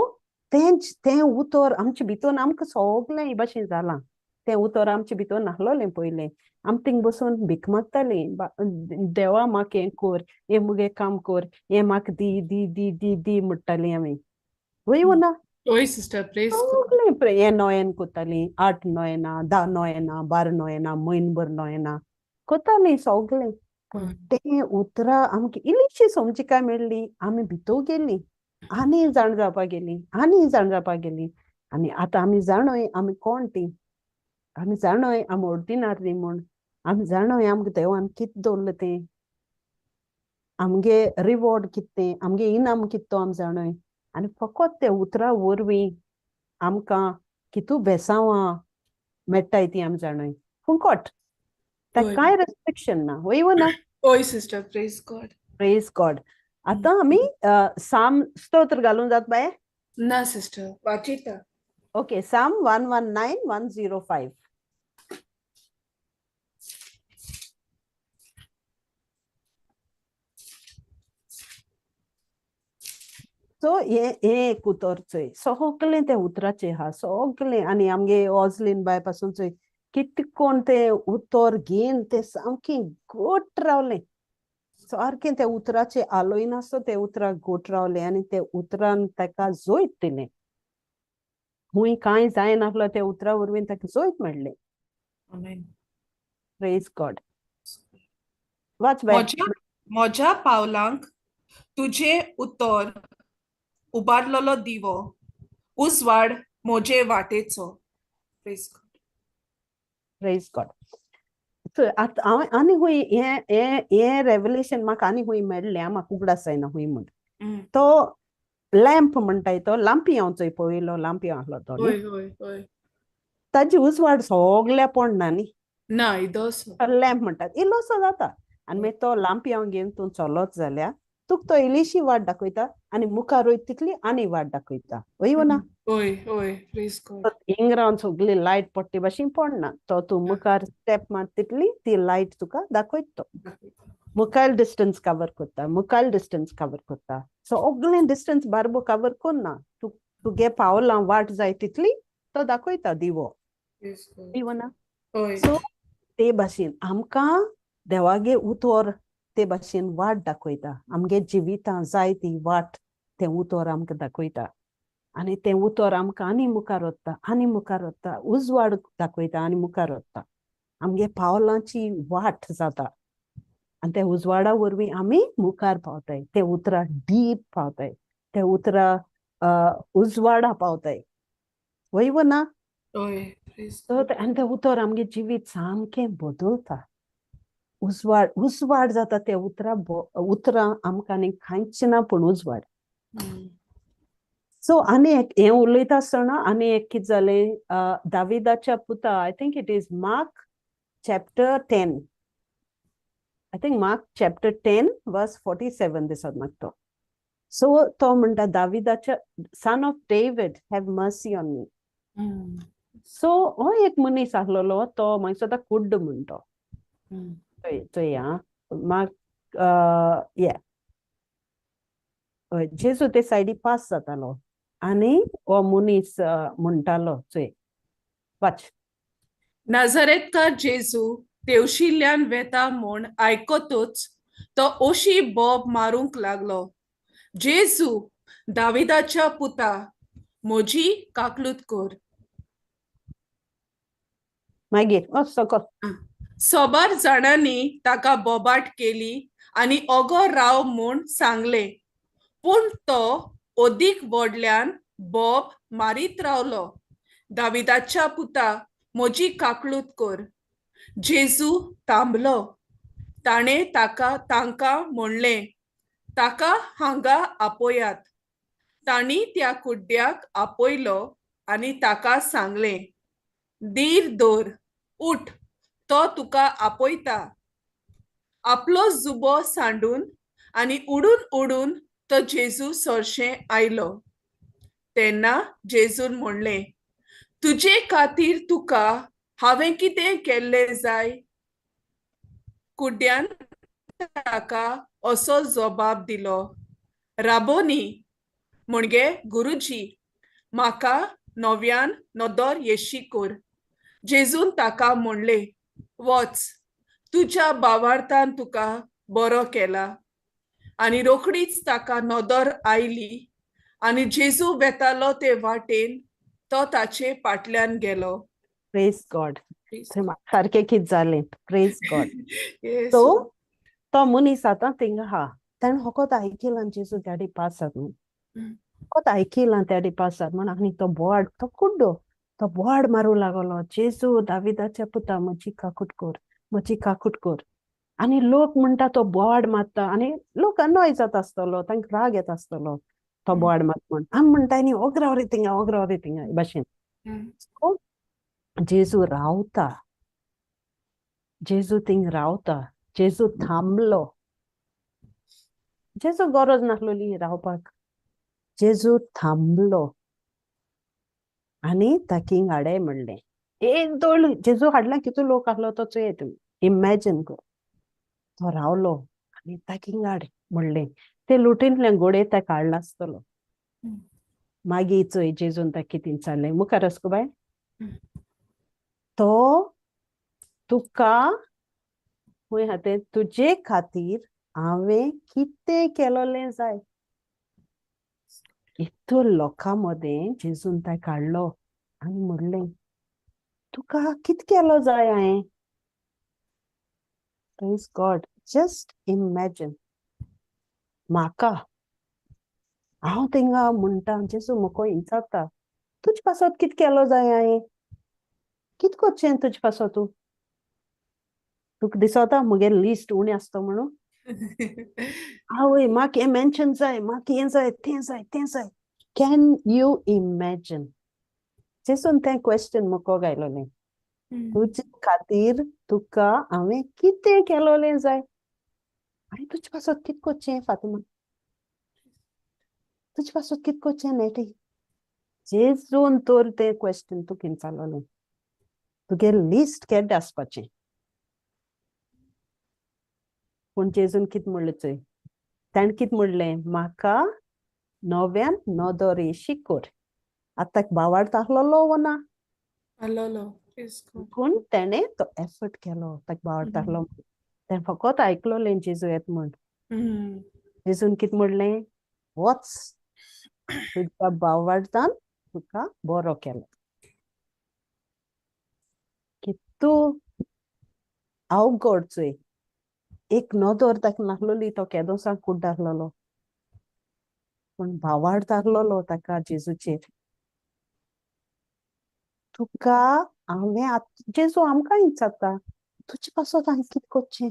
तेंच तें उतर आमचे भितर आमकां सगळें हे भाशेन जालां. तें उतर आमचे भितर नासलोलें पयलें, आमी थिंग बसून भीक मागतालीं, देवा म्हाका हें कर, हें मुगे काम कर, हें म्हाका दी दी दी दी दी म्हणटालीं आमी. वय ना? वय सिस्टर, प्रेज सगळें हें नोयेन करतालीं, 8 नोयेना, 10 नोयेना, 12 नोयेना, म्हयनभर नोयेना करतालीं सगळें. पूण तें उतरां आमकां इल्लीशी समजिकाय मेळ्ळी, आमी भितर गेलीं, आनी जाण जावपाक गेलीं, आनी जाण जावपाक गेलीं, आनी आतां आमी जाणोय आमी कोण तीं, आमी जाणोय आमी ऑर्डिनरी म्हूण, आमी जाणोय आमकां देवान कितें दवरलें तें, आमगे रिवॉर्ड कितें तें, आमगे इनाम कितें तो आमी जाणोय. आनी फकत ते उतरां वरवीं आमकां कितू बेसांवां मेळटाय ती आमी जाणोय. फुकट, ताका कांय रेस्ट्रिक्शन ना. वय वो ना? वय sister, praise God. Praise God. आतां आमी साम स्तोत्र घालूंक जाता बाये? ना सिस्टर, वाचिता. ओके, साम 119 105. सो हें एक उतर चोय, सगळें तें उतराचें आहा सगळें. आनी आमगे ऑजलीन बाय पासून चोय कितें कोण तें उतर घेवन तें सामकें घट रावलें, सारकें त्या उतराचें आलोयनासतो तें उतराक घट रावलें आनी ते उतरान ताका जैत दिलें. खूंय कांय जायनासलो त्या उतरा वरवीं ताका जैत मेळ्ळें. Praise God. वाच बाय. म्हज्या पावलांक तुजें उतर उबारलेलो दिवो, उजवाड म्हजे वाटेचो. Praise God. Praise God. आतां हांव आनी खूंय हें हें हें रेवलेशन म्हाका आनी खूंय मेळ्ळें, म्हाका उगडास जायना खूंय म्हूण. तो लॅम्प म्हणटाय तो लांपयांव चोय, पयलो लांपयांव आसलो तो न्ही, ताजी उजवाड सगल्या पडना न्ही, ना इदोसो लॅम्प म्हणटात, इल्लोसो जाता. आनी मागीर तो लांपयांव घेवन तूं चलत जाल्यार तुका तो इल्लीशी वाट दाखयता आनी मुखार वयता तितली आनी वाट दाखयता. वय वो ना? वय वय, प्रेज गॉड. इंग्रावन सगली लायट पडटे भाशेन पडना, तो तूं मुखार स्टेप मारता तितली ती लायट तुका दाखयता. तो मुखार डिस्टन्स कवर करता, मुखार डिस्टन्स कवर करता, सगळें डिस्टन्स बारबो कवर करना, तुगे पावलां वाट जाय तितली तो दाखयता दिवो. वय ना? सो ते भाशेन आमकां देवागे उतर ते भाशेन वाट दाखयता, आमगे जिवितां जाय ती वाट तें उतर आमकां दाखयता. आनी तें उतर आमकां आनी मुखार वता, आनी मुखार वता, उजवाड दाखयता आनी मुखार वता, आमगे पावलांची वाट जाता. आनी त्या उजवाडा वरवीं आमी मुखार पावताय, ते उतरां डीप पावताय, ते उतरां उजवाडा पावताय. वय वो ना? आनी तें उतर आमगे जिवीत सामकें बदलता, उजवाड उजवाड जाता. ते उतरां उतरां आमकां आनी कांयच ना पूण उजवाड. सो आनी एक हें उलयता आसतना आनी एक कितें जालें, दाविदाच्या पुता, I think it is Mark chapter 10, I think Mark chapter 10 verse 47 दिसत म्हाका तो. सो तो म्हणटा दाविदाच्या, son of David have mercy on me. So हो एक मनीस आसलेलो तो मागीर सदां कुड्ड म्हण तो. चोय आं, मार्क ये जेजू ते सायडी पास जातालो आनी हो मनीस म्हणटालो, चोय वाच. नाझरेतकार जेजू तेवशिल्ल्यान वेता म्हूण आयकतूच तो ओशी बोब मारूंक लागलो, जेजू दाविदाच्या पुता म्हजी काकलूत कर. मागीर सकल सोबार जाणांनी ताका बोबाट केली आनी ओगो राव म्हूण सांगलें, पूण तो अदीक व्हडल्यान बोब मारीत रावलो, दाविदाच्या पुता म्हजी काकलूत कर. जेजू थांबलो, ताणें ताका तांकां म्हणलें, ताका हांगा आपोयात. तांणी त्या कुड्ड्याक आपयलो आनी ताका सांगलें, धीर दवर, उठ, तो तुका आपयता. आपलो जुबो सांडून आनी उडून उडून तो जेजू सरशें आयलो. तेन्ना जेजून म्हणलें, तुजे खातीर तुका हांवें कितें केल्लें जाय? कुड्ड्यान ताका असो जबाब दिलो, राबोनी, म्हणजे गुरुजी, म्हाका नव्यान नदर येशी कर. जेजून ताका म्हणलें, वच, तुज्या भावार्थान तुका बरो केला. आनी रोखडीच ताका नदर आयली आनी जेजू वेतालो ते वाटेन तो ताचे फाटल्यान गेलो. Praise God. सारकें कितें जालें. Praise God. Yes. सो तो मनीस आतां थिंगा आहा, ताणें फकत आयकिलां जेजू त्याडी पास जाता म्हूण, फकत आयकिलां त्याडी पास जाता म्हूण. आनी तो बोवाड, तो कुड्डो, तो बोवाड मारूं लागलो, जेजू दाविदाच्या पुता म्हजी काकूट कर, म्हजी काकूट कर. आनी लोक म्हणटा तो बोवाड मारता आनी लोक अनॉय जाता आसतलो, तांकां राग येता आसतलो तो बोवाड मारता म्हूण. आमी म्हणटा न्ही, ओगराव रे थिंगा, ओगराव रे थिंगा, हे भाशेन. सो जेजू रावता, जेजू थिंग रावता, जेजू थांबलो. जेजू गरज नासलोली रावपाक, जेजू थांबलो आनी ताका हाडे म्हणलें. एक दोळ जेजू हाडला, कितू लोक आहलो तो चोय तुमी, इमॅजीन कर. तो रावलो आनी ताका हाड म्हणलें. ते लुटींतल्यान गोडे ताका हाडला आसतलो. मागीर चोय जेजून ताका कितें विचारलें, मुखार आसको बाय. तो तुका खंय आहा तें, तुजे खातीर हांवें कितें केलोलें जाय. इतू लोकां मदें जेजून ताका काडलो आनी म्हणलें, तुका कितें केलो जाय हांवें. Praise God. Just imagine. म्हाका हांव थिंगा म्हणटा, जेजू म्हाका विचारता, तुजे पासत कितें केलो जाय हांवें, कितें करचें तुजे पासत? तूं तुका दिसता म्हगे लिस्ट उणें आसता म्हणून? आवय, म्हाका हें मेन्शन जाय, म्हाका हें जाय, तें जाय, तें जाय. Can you imagine? जेजून तें क्वेश्चन म्हाका घायलोलें, तुजे खातीर तुका हांवें कितें केलोलें जाय. आनी तुजे पासत कितें करचें फातिमा, तुजे पासत कितें करचें नेटी? जेजून तर तें क्वेश्चन तुका विचारलोलें, तुगे लिस्ट केड्डें आसपाचें. पूण जेजून कितें म्हणलें चोय, ताणें कितें म्हणलें, म्हाका नव्यान नदर येशी कर. आतां भावार्थ आहलोलो वो ना? आहलोलो. पूण तेणें तो एफर्ट केलो, ताका भावार्थ आहलो. तेणें फकत आयकलोलें जेजू येता म्हूण. जेजून कितें म्हणलें, वच, तुज्या भावार्थान तुका बरो केलो. कितू अवघड चोय, एक नदर ताका नासलोली, तो केदोसां कुड्डो आहलोलो, पूण भावार्थ आहलोलो ताका जेजूचेर. तुका हांवें, जेजू आमकां विचारता, तुजे पासत हांवें कितें करचें?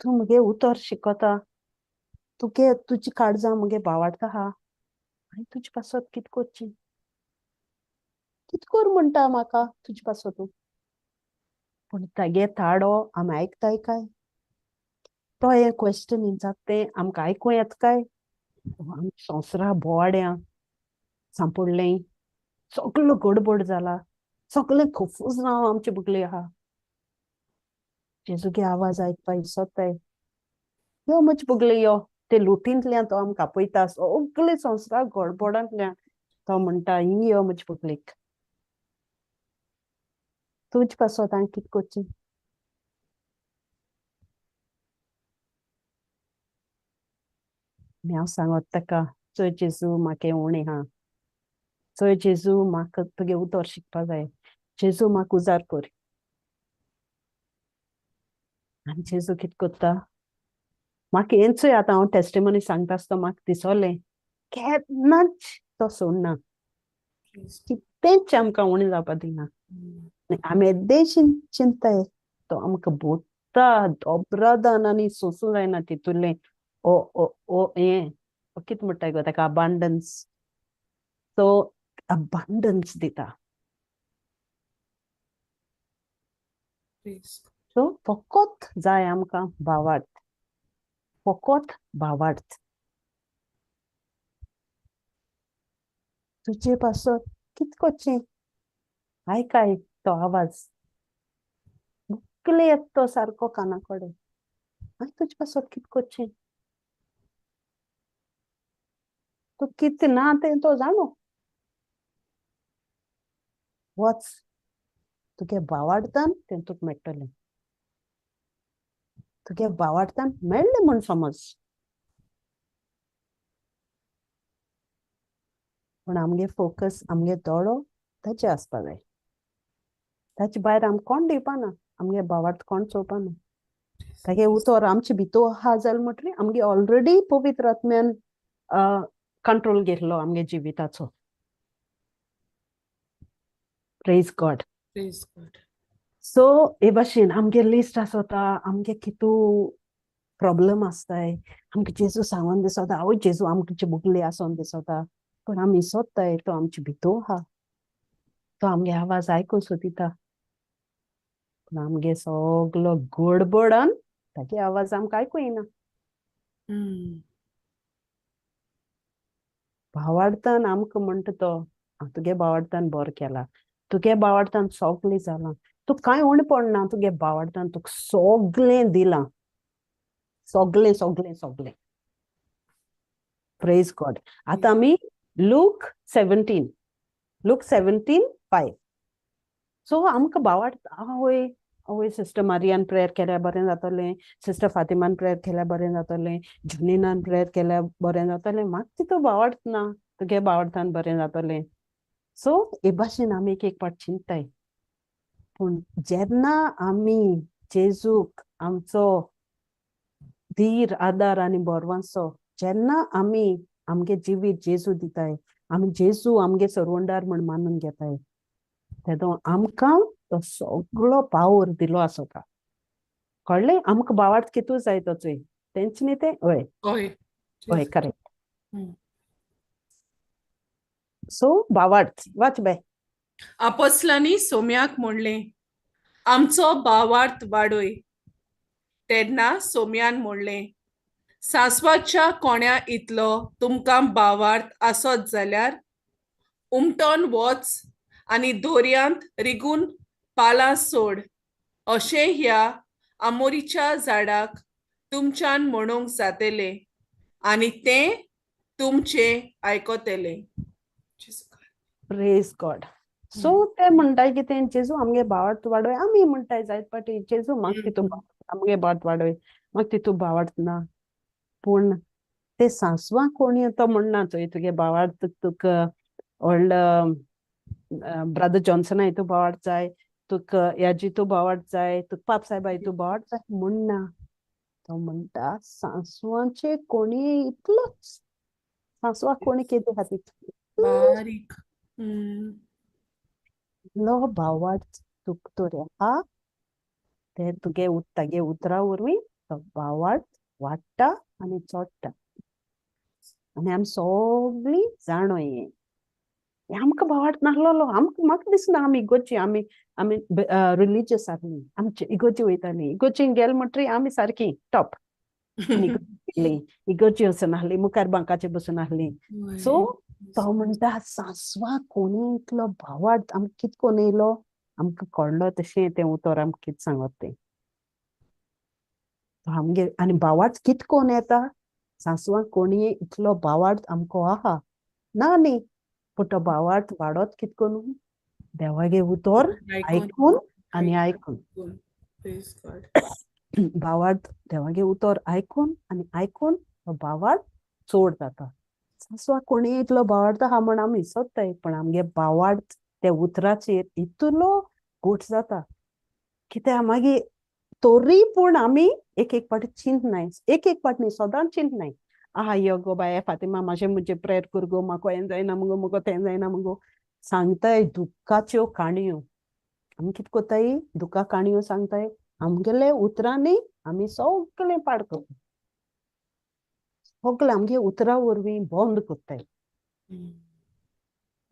तूं म्हगे उतर शिकता, तुगे तुजी काळजां म्हगे भावार्थ आहा, हांवें तुजे पासत कितें करचें? कितें कर म्हणटा म्हाका तुजे पासत तूं? पूण तागे ताडो आमी आयकताय काय? तो हें क्वेश्चन विचारता तें आमकां आयकूं येता काय? आमी संवसारा बोवाड्यां सांपडलें, सगलो गडबड जाला, सगळें कन्फ्यूज नांव आमचे बुकले आहा. जेजूगे आवाज आयकपा सोदताय, यो म्हजे बुगले यो. ते लुटींतल्यान तो आमकां आपयता, सगळे संवसारा गडबडांतल्यान तो म्हणटा, ही यो म्हजे बुकलेक, तुजे पासत हांवें कितें करचें? आनी हांव सांगत ताका, चोय जेजू म्हाका उणें आहा, चोय जेजू म्हाका तुगे उतर शिकपा जाय, जेजू म्हाका उजार कर. आनी जेजू कितें करता, म्हाका हें चोय आतां हांव टेस्टिमनी सांगता आसतना म्हाका दिसोलें, केन्नाच तो सोडना, कितेंच आमकां उणें जावपा दिना. आमी येदेशी चिंताय, तो आमकां भोता दोब्रादान आनी सोंसूं जायना तितूंतलें ओ ओ ओ हें कितें म्हणटा गो ताका अबांडन्स, सो अबांडन्स दिता. सो फकत जाय आमकां भावार्थ, फकत भावार्थ. तुजे पासत कित करचें, आयकाय तो आवाज मुकले येता तो सारको काना कडेन, आनी तुजे पासत कित करचें, तूं कित ना तें तो जाणो, वच तुगे भावार्थान तें तुका मेळटलें, तुगे भावार्थान मेळ्ळें म्हूण समज. पूण आमगे फोकस, आमगे दोळो ताचे आसपा जाय, ताचे भायर आमकां कोण दिवपाना, आमगे भावार्थ कोण चोवपाना. तागे उतर आमचे भितर आहा जाल्यार म्हणटरी आमगे ऑलरेडी पवित्र आत्म्यान कंट्रोल घेतलो आमगे जिविताचो. Praise God. Praise God. So हे भाशेन आमगे लिस्ट आसता, आमगे कितू प्रॉब्लम आसताय, आमकां जेजू सांगून दिसता, आवय जेजू आमकां बुकली आसोन दिसता, पूण आमी सोदताय तो आमचे भितर आहा, तो आमगे आवाज आयकून सोदिता, पूण आमगे सगलो गडबडान तागे आवाज आमकां आयकूं येना. भावार्थान आमकां म्हणटा तो, तुगे भावार्थान बरो केला, तुगे भावार्थान सगलें जालां, तूं कांय उणें पडना, तुगे भावार्थान तुका सगलें दिलां, सगलें सगलें सगलें. Praise God. आतां आमी लूक 17, लूक 17:5. सो आमकां भावार्थ, आवय आवय सिस्टर मारियान प्रेयर केल्यार बरें जातलें, सिस्टर फातिमान प्रेयर केल्यार बरें जातलें, जुनिनान प्रेयर केल्यार बरें जातलें, म्हाका तितू भावार्थ ना, तुगे भावार्थान बरें जातलें. सो हे भाशेन आमी एक एक पाट चिंताय, पूण जेन्ना आमी जेजूक आमचो धीर आदार आनी बरवांसो, जेन्ना आमी आमगे जिवीत जेजू दिताय, आमी जेजू आमगे सरवंडार म्हण मानून घेताय, तेदो आमकां तो सगळो पावर दिलो आसता. कळ्ळें? आमकां भावार्थ कितू जाय तो चोय, तेंच न्ही तें? हय हय हय, करेक्ट. सो भावार्थ वाच बाय. आपोस्लांनी सोम्याक म्हणलें, आमचो भावार्थ वाडय. तेन्ना सोम्यान म्हणलें, सांसवाच्या कोण्या इतलो तुमकां भावार्थ आसत जाल्यार उमटोन वच आनी दोरयांत रिगून पालां सोड, अशें ह्या आमोरीच्या झाडाक तुमच्यान म्हणूंक जातलें आनी तें तुमचें आयकतलें. Praise God. सो ते म्हणटाय कितें, जेजू आमगे भावार्थ वाडय, आमी म्हणटाय जायत पाटी जेजू म्हाका तितू आमगे भावार्थ वाडय, म्हाका तितू भावार्थ ना. पूण ते सांसवां कोणी तो म्हणना चोय तुगे भावार्थ तुका व्हडलो ब्रदर जॉन्सना हितू भावार्थ जाय, तुका याजी तूं भावार्थ जाय, तुका पाप साहेबा हितू भावार्थ जाय म्हणना. तो म्हणटा सांसवांचे कोणी इतलोच, सांसवां कोणी केदे खातीर बारीक इतलो भावार्थ तुका तर आहा, ते तुगे तागे उतरां वरवीं तो भावार्थ वाडटा आनी चडटा. आनी आमी सगळीं जाणो हें, आमकां भावार्थ नासलेलो, आमकां म्हाका दिसना आमी इगोची, आमी आमी रिलीजियस आसली, आमचे इगोची वयताली, इगोची गेले म्हणटरी आमी सारकी टॉप इगोची वचून आसली, मुखार बांकाचेर बसून आसली. सो तो म्हणटा सांसवां कोणी इतलो भावार्थ आमकां कित कोण येयलो, आमकां कळ्ळो तशें तें उतर आमकां कितें सांगत तें आमगे. आनी भावार्थ कित कोण येता, सांसवां कोणी इतलो भावार्थ आमकां आहा ना न्ही, पूण तो भावार्थ वाडत कित करून देवागे उतर आयकून आनी आयकून, भावार्थ देवागे उतर आयकून आनी आयकून तो भावार्थ चड जाता. सांसवां कोणी इतलो भावार्थ आहा म्हण आमी सोदताय, पण आमगे भावार्थ त्या उतराचेर इतलो घोट जाता कित्याक मागीर तरी पूण आमी एक एक पाटी चिंतनाय, एक एक पाटी न्ही सदांच चिंतनाय, आहा यो गो बाये फातिमा मातशें म्हजें प्रेयर कर गो, म्हाका हें जायना मुगो, म्हाका तें जायना मुगो, सांगताय दुख्खाच्यो काणयो. आमी कितें कोताय, दुख्खा काणयो सांगताय, आमगेले उतरांनी आमी सगळें पाड करता, सगळें आमगे उतरां वरवीं बंद करताय.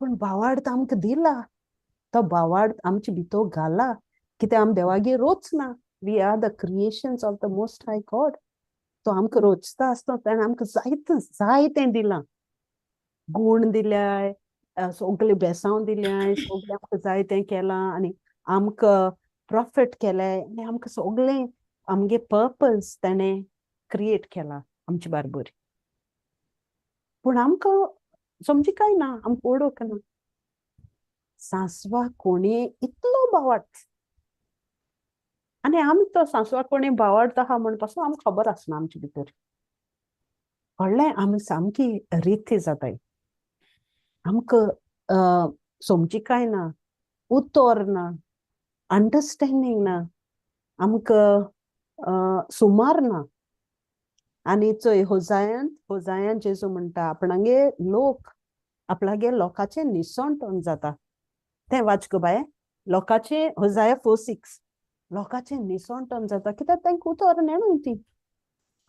पूण भावार्थ आमकां दिला, तो भावार्थ आमचे भितर घाला, कित्याक आमी देवागेर रोच ना. We are the creations of the most high God. तो आमकां रोचता आसतना ताणें आमकां जायते जायतें दिलां, गूण दिल्याय, सगळें बेसांव दिल्याय, सगळें आमकां जायतें केलां आनी आमकां प्रॉफिट केलें आनी आमकां सगळें आमगे पर्पज ताणें क्रिएट केला आमचे बारबर. पूण आमकां समजी काय ना, आमकां ओडोक ना. सांसवा कोणये इतलो भावार्थ आनी आमी तो सांसवा कोणी भावार्थ आहा म्हण पासून आमकां खबर आसना आमचे भितर. कळ्ळें? आमी सामकी रिती जाताय, आमकां समजिकाय ना, उतर ना, अंडरस्टँडींग ना, आमकां सुमार ना. आनी चोय होजायान, होजायान जेजू म्हणटा आपणागे लोक आपणागे लोकांचें निसणटण जाता. तें वाच गो बाये, लोकांचें होजाया 4:6, लोकांचें निसणटण जाता कित्याक तांकां उतर नेणूय ती,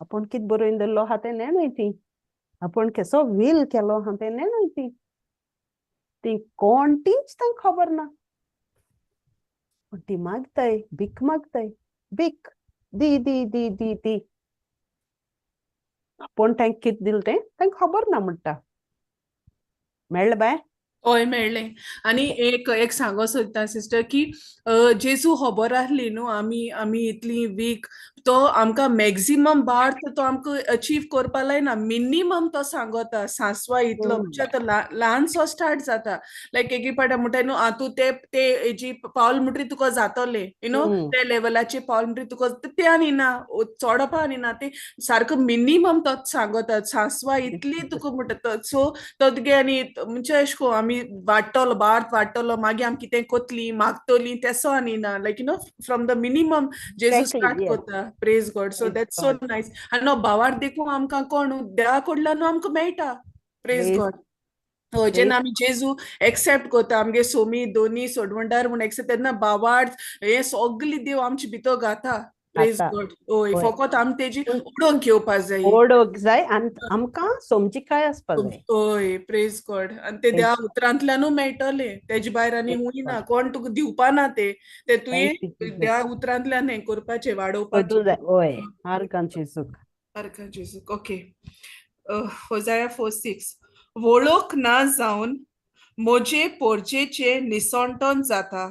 आपूण कितें बरोवन दवरलो आहा तें नेणूय ती, आपूण केसो वील केलो आहा तें नेणूय ती, ती कोण तीच तांकां खबर ना. पूण ती मागताय, भीक मागताय, भीक दी दी दी दी दी. आपूण तांकां कितें दिलें तें तांकां खबर ना म्हणटा. मेळ्ळें बाय? हय मेळ्ळें. आनी एक एक सांगो सोदता सिस्टर की जेजू खबर आहली न्हू आमी आमी इतली वीक, तो आमकां मॅक्झिमम बार्थ तो आमकां अचीव करपा लायना, मिनिमम तो सांगता सांसवा इतलो. म्हणजे आतां ल्हानसो स्टार्ट जाता, लायक एक पाट म्हणटा न्हू आं तूं ते ते हेजी पावल म्हणटरी तुका जातलें, you know, ते लेवलाचे पावल म्हणटरी तुका ते आनी ना चोडपा आनी ना, ते सारको मिनिमम तो सांगता सांसवा इतली तुका म्हणटा. सो तो तुगे आनी म्हणजे अशें करून आमी वाडटलो, बार्थ वाडटलो, मागीर आमी कितें कोतली मागतली तेसो आनी ना, like you know from the minimum जेजू स्टार्ट कोता. Praise God. So that's so nice. आनी भावार्थ देखून आमकां कोण देवा कडल्यान आमकां मेळटा. Praise God. हय, जेन्ना आमी जेजू एक्सेप्ट कोता आमगे सोमी दोनी सोडवणदार म्हूण एक्सेप्ट, तेन्ना भावार्थ हे सगली देव आमचे भितर घाता. Praise God. हय, फकत आमी तेजी उडोवंक घेवपा जाय, ओडोवंक जाय आनी आमकां समजिकाय आसपा जाय. हय, प्रेज गॉड. आनी ते देवा उतरांतल्यानूय मेळटले, तेजे भायर आनी हुंय ना, कोण तुका दिवपा ना ते ते तुवें देवा उतरांतल्यान हें करपाचें, वाडोवपाचें. हय, आर्गां जेजूक, आर्गां जेजूक. ओके, होजाया 4:6, वळख ना जावन म्हजे पोरजेचें निसणटण जाता,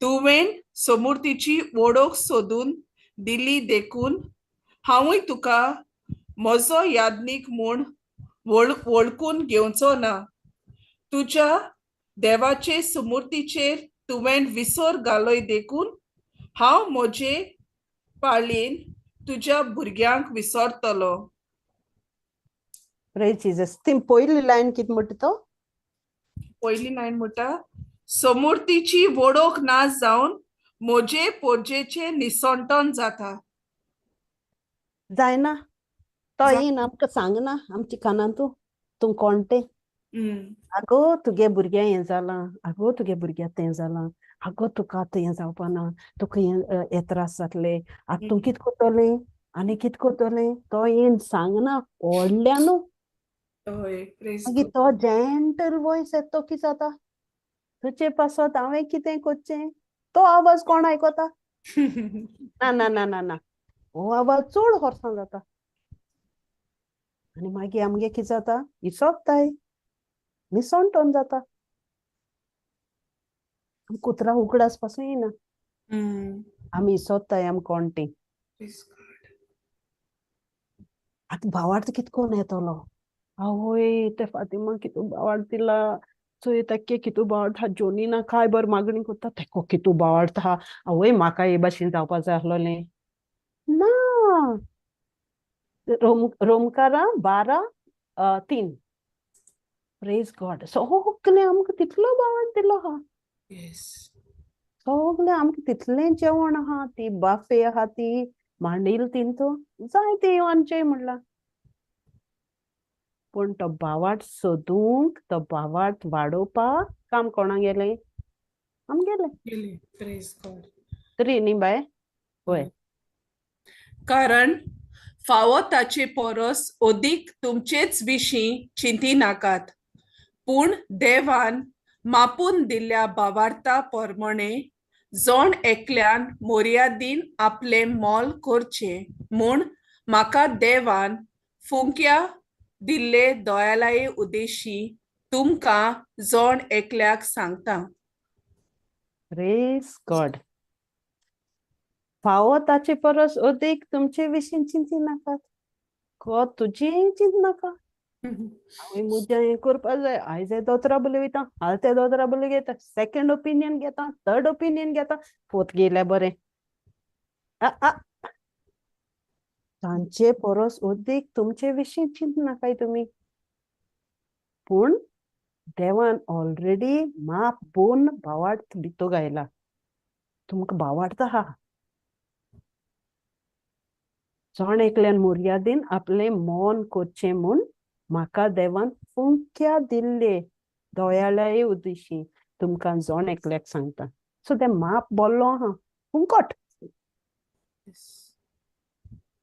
तुवें समूर्तीची वळख सोदून दिली देखून हांवूय तुका म्हजो याज्ञीक म्हूण वळखून घेवचो ना, तुज्या देवाचे सुमूर्तीचेर तुवें विसर घालय देखून हांव म्हजे पाळयेन तुज्या भुरग्यांक विसरतलो. Praise Jesus. ती पयली लायन कितें म्हणटा तो? पयली लायन म्हणटा समूर्तीची वळख ना जावन म्हजे पोरजेचें निसणटण जाता. जायना तो येन आमकां सांगना आमच्या कानांतू तूं कोण तें. आगो तुगे भुरग्यां हें जालां, आगो तुगे भुरग्याक तें जालां, आगो तुका आतां हें जावपा ना, तुका हें त्रास जातले, आतां तूं कितें करतलें आनी कितें करतलें, तो येन सांगना व्हडल्या न्हू. मागीर तो जेंटल वॉयस येता, तो कितें जाता तुजे पासत हांवें कितें करचें, तो आवाज कोण आयकता? ना ना ना ना ना, हो आवाज चड होर्सां जाता. आनी मागीर आमगे कितें जाता, इसोपताय, निसणटण जाता, कुत्रा उगडास पासून येना, आमी इसोपताय आमी कोण तीं. आतां भावार्थ कितें करून येतलो, आवय ते फातिमा कितू भावार्थ दिला, चोय ताके कितू भावार्थ, जोनी ना काय बर मागणी करता, तेको कितू भावार्थ आहा, आवय म्हाका हे भाशेन जावपा जाय आसलोलें ना. रोमकारां 12:3. Praise God. सगळें आमकां तितलो भावार्थ दिलो आहा, सगळें आमकां तितलें जेवण आहा, ती बाफे आहा, ती मांडील तिंतू जाय तें येवन म्हणलां. पूण तो भावार्थ सोदूंक, तो भावार्थ वाडोवपाक काम कोणाक गेलें? आमगेलें. Praise God. तरी न्ही बाय? वय. कारण फावो ताचे परस अदीक तुमचेच विशीं चिंतिनाकात, पूण देवान मापून दिल्ल्या भावार्था प्रमाणे जण एकल्यान मर्यादीन आपलें मोल करचें म्हूण म्हाका देवान फुंक्या दिल्ले दयालाये उद्देशी तुमकां जण एकल्याक सांगता. प्रेज गॉड. फावो ताचे परस अदीक तुमचे विशीं चिंती नाकात, को तुजें चिंत नाका. हांवें म्हजें हें करपा जाय, आयज हे दोतोरा बोले वयता, हाल ते दोतोरा बोले घेता, सेकंड ओपिनियन घेता, थर्ड ओपिनियन घेता, फोत गेल्या बरें. आ आ तांचे परस अदीक तुमचे विशीं चिंत नाकाय तुमी, पूण देवान ऑलरेडी माप बोन भावार्थ भितर गायला, तुमकां भावार्थ आहा. जण एकल्यान मर्यादीन आपलें मन करचें म्हूण म्हाका देवान फुंक्या दिल्ले दयाळाये उद्देशी तुमकां जण एकल्याक सांगता. सो तें माप बोल्लो आहा, फुंकट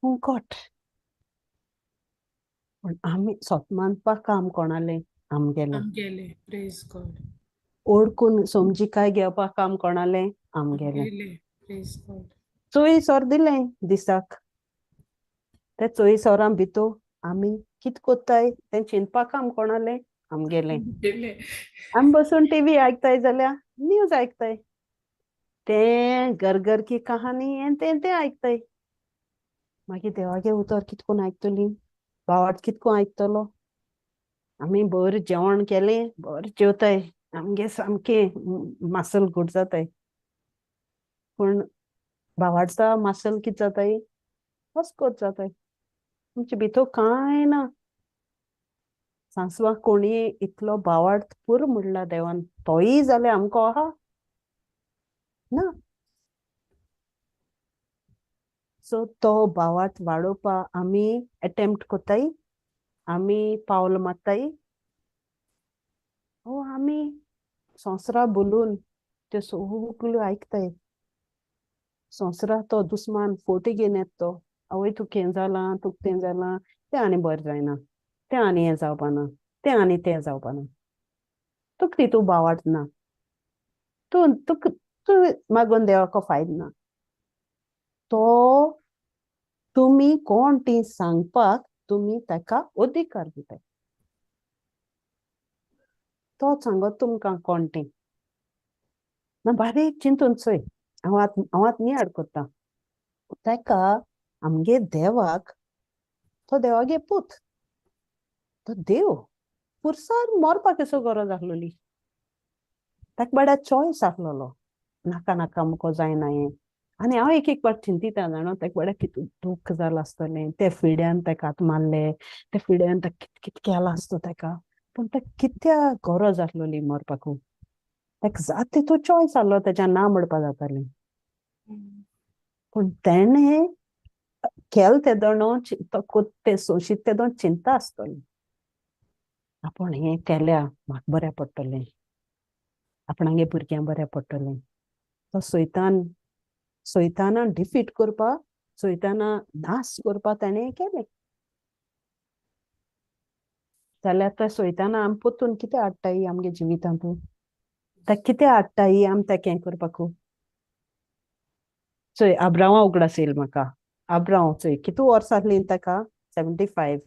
फुंकट. पूण आमी सोत मानपाक काम कोणालें? आमगेलें. आमगेलें. Praise God. ओडकून समजिकाय घेवपाक काम कोणालें? आमगेलें. आमगेलें. Praise God. 24 वर दिलें दिसाक, ते 24 वरां भितर आमी कित कोत्ताय तें चिंतपाक काम कोणालें? आमगेलें. आमगेलें. आमी बसून टीव्ही आयकताय जाल्यार न्यूज आयकताय, तें घर घर की कहानी हें तें तें आयकताय. मागीर देवागे उतर कितकोन आयकतली, भावार्थ कितको आयकतलो? आमी बरें जेवण केलें, बरें जेवताय, आमगे सामकें मासल घट जाताय, पूण भावार्था मासल कित जाताय? अस्कोत जाताय. आमचे भितर कांय ना. सांसवा कोणी इतलो भावार्थ पुरो म्हणला देवान, तोय जाल्यार आमकां आहा ना. सो तो भावार्थ वाडोवपा आमी एटेम्प्ट कोत्ताय, आमी पावल मारताय, ओ आमी संवसारा बोलून त्यो सगल्यो आयकताय. संवसारा तो दुस्मान फोटी घेवन येता तो, आवय तुका हें जालां, तुका तें जालां, तें आनी बरें जायना, तें आनी हें जावपाना, तें आनी तें जावपाना, तुका तितू भावार्थ ना, तूं तुका तूं मागून देवाको फायदो ना. तो तुमी कोण ती सांगपाक तुमी ताका अधिकार दिताय. तो सांगत तुमकां कोण ती ना. बारीक चिंतून चोय, हांव आतां नियाळ करता ताका, आमगे देवाक, तो देवागे पूत, तो देव पुरसार मरपाक कसो गरज आसलोली? ताका बड्या चॉयस आसलोलो, नाका नाका मुको जायना हें. आनी हांव एक एक फावट चिंतिता जाणा, ताका बड्या कितू दुख्ख जालां आसतलें, ते फिड्यान ताका हात मारले, ते फिड्यान ताका कित कित केलां आसतो ताका, पूण ताका कित्या गरज आसलोली मरपाकू? ताका जात तितू चॉयस आसलो, तेज्या ना म्हणपा जातालें, पूण तेणें केल तेदोणो तें सोंशीत तेदोण चिंता आसतली, आपूण हें केल्या म्हाका बऱ्या पडटलें, आपणागे भुरग्यांक बऱ्या पडटलें. तो सैतान सैताना डिफीट करपा, सैताना नाश करपा तेणें केलें. जाल्यार त्या सैताना आमी परतून कितें हाडटाय आमगे जिवितांत? ताका कितें हाडटाय आमी ताका हें करपाकू? चोय आब्रांवा उगडास येयल म्हाका. आब्रांव चोय कितू वर्सां आसलीं ताका? 75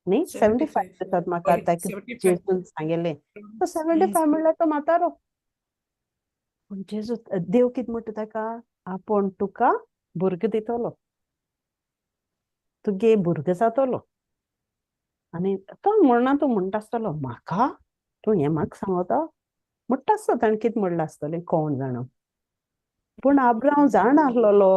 न्ही, 75 दिसात म्हाका ताका जेजून सांगलें. तो 75 म्हणल्यार तो म्हातारो. पूण जेजू देव कितें म्हणटा ताका? आपूण तुका भुरगो दितलो, तुगे भुरगो जातलो. आनी तो म्हणना, तूं म्हणटा आसतलो म्हाका तूं हें म्हाका सांगता म्हणटा आसता. ताणें कितें म्हणलां आसतलें कोण जाणा. पूण आब्रांव जाणा आसलोलो,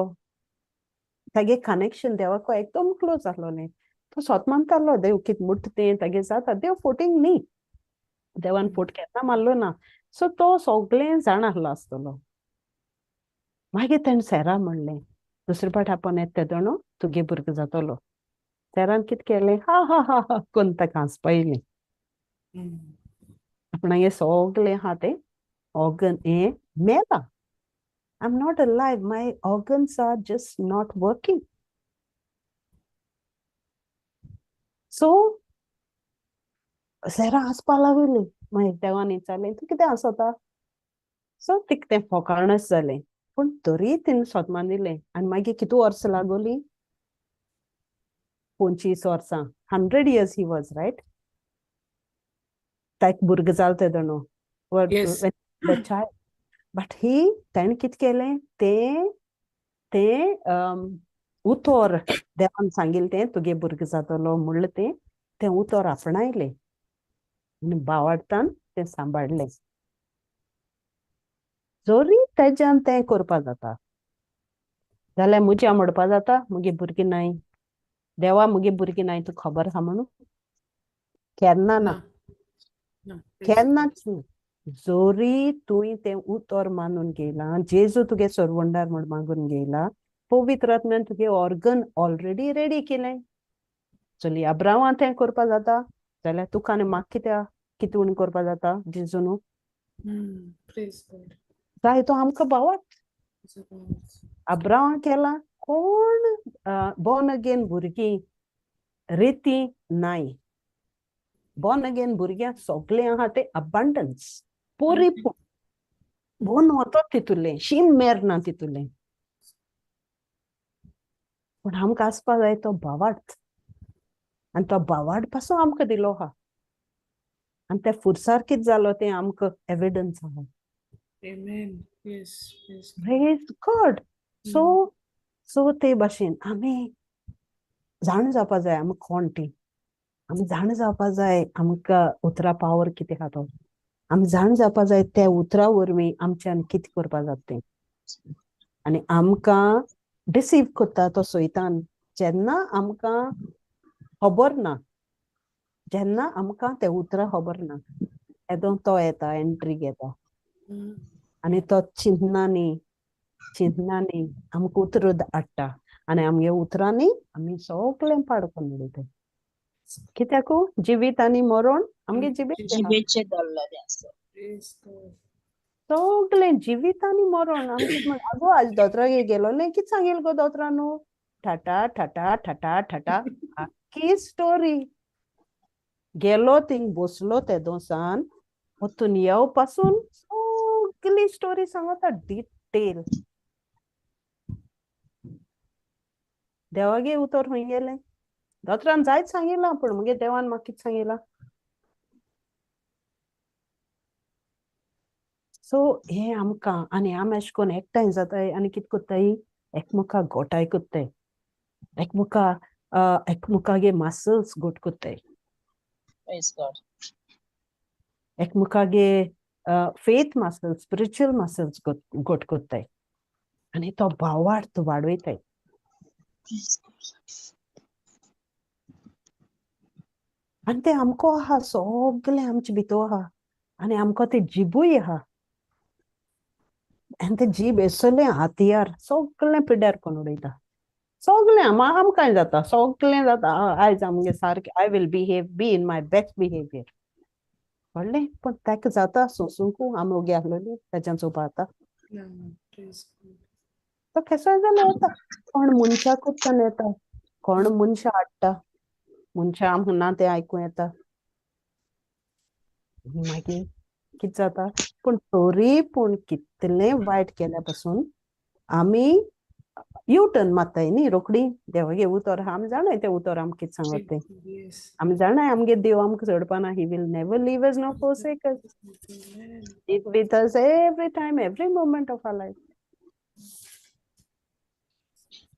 तागे कनेक्शन देवाको एकदम क्लोज आसलोलें. तो सोत मानतालो देव कितें म्हणटा तें तागे जाता. देव फोटींग न्ही, देवान फोट केन्ना मारलो ना. सो तो सगळें जाणा आसलो आसतलो. मागीर तेणें सेरा म्हणलें, दुसरे फावट आपूण येता तेदोणो तुगे भुरगो जातलो. सेरान कितें केलें? हा हा हा हा करून ताका हांसपा येयलें. आपणागे सगळें आहा तें ऑर्गन हें मेलां I am not alive, my organs are just not working. So सेरां आसपा लागली. मागीर देवान विचारलें, तूं कितें आसता? सो तिका तें फोकाणच जालें, पूण तरी तिणें सोदमान दिलें. आनी मागीर कितू वर्सां लागोली? 25 वर्सां. 100 years he was, right? ताका भुरगें जालें तेदोणो, the child. But he ताणें कितें केलें तें तें उतर देवान सांगिल्लें तें तुगे भुरगें जातलो म्हणलें तें तें उतर आपणायलें आनी बावाडतान तें सांबाळ्ळें. जरी तेज्यान तें करपा जाता जाल्यार म्हज्या म्हणपा जाता मुगे भुरगीं नाय, देवा मुगे भुरगीं नाय, तुका खबर आसा म्हणून? केन्ना ना, केन्नाच न्हू. जरी तुवें तें उतर मानून घेयलां, जेजू तुगे सरवंडार म्हण मागून घेयला, पवित्र आत्म्यान तुगे ऑर्गन ऑलरेडी रेडी केलें. चली अब्रावान तें करपा जाता जाल्यार तुका आनी म्हाका कित्याक कितें उणें करपा जाता जेजू न्हू? जाय तो आमकां भावात. अब्रावान केला कोण बॉर्न अगेन भुरगीं रेती नाय. बॉर्न अगेन भुरग्यांक सगळें आहा तें अबंडन्स, परिपूर्ण बोन वतो तितूलें, शीम मेर ना तितूलें. पूण आमकां आसपा जाय तो भावार्थ, आनी तो भावार्थ पासून आमकां दिलो आहा. आनी ते फुरसार कितें जालो तें आमकां एविडन्स आहा. Amen. Yes, yes. Praise God. So so ते भाशेन आमी जाण जावपा जाय आमी कोण ती, आमी जाण जावपा जाय आमकां उतरा पावर कितें आहा तो, आमी जाण जावपा जाय त्या उतरा वरवीं आमच्यान कितें करपा जाता तें. आनी आमकां डिसीव करता तो सैतान जेन्ना आमकां खबर ना, जेन्ना आमकां ते उतरां खबर ना, तेदो तो येता, एंट्री घेता आनी तो चिंतनांनी चिंतनांनी आमकां उतरां हाडटा आनी आमगे उतरांनी आमी सगळें पाड करून उडयता. कित्याकू जिवीत आनी मरण आमगे जिवीत सगळें, जिवीत आनी मरण आमचें. आगो आज दोतोरागेर गेलोलें, कितें सांगेल गो दोतोरान? ठटा ठटा ठटा ठटा आख्खी स्टोरी. गेलो थिंग बसलो तेदोसान वतून येव पासून सगळी स्टोरी सांगता डिटेल. देवागे उतर खंय गेलें? दोतोरान जायत सांगिलां, पूण मगे देवान म्हाका कितें सांगिलां? सो हें आमकां आनी आमी अशें करून एकठांय जाताय आनी कितें करताय, एकमेकाक गोठाय करताय, एकमेका एकमेकागे मासल्स गोट करताय, एकमेकागे फेथ मसल्स, स्पिरिच्युअल मसल्स गोट करताय आनी तो भावार्थ वाडयताय. आनी तें आमकां आहा, सगळें आमचे भितर आहा आनी आमकां तें जिबूय आहा. आनी तें जीब असलें हातयार सगळें पिड्ड्यार करून उडयता. सगळें आमकां जाता, सगळें जाता. आयज आमगे सारकें I will behave, be in my best behaviour, कळ्ळें? पूण ताका जाता सोंसूंक आमी ओगी आसलोली ताच्यान चोवपा जाता. तो केसोय जाल्यार येता, कोण मनशाकूच येता, कोण मनशां हाडटा, मनशां आमकां ना तें आयकूं येता. मागीर कितें जाता? पूण तरी पूण कितलें वायट केल्या पासून आमी यू टर्न मारताय न्ही रोखडी. देवागे उतर आहा, आमी जाणाय तें उतर आमकां कितें सांगता तें, आमी जाणाय आमगे देव आमकां सोडपाना. He will never leave us nor forsake us. He is with us every time, every moment of our life.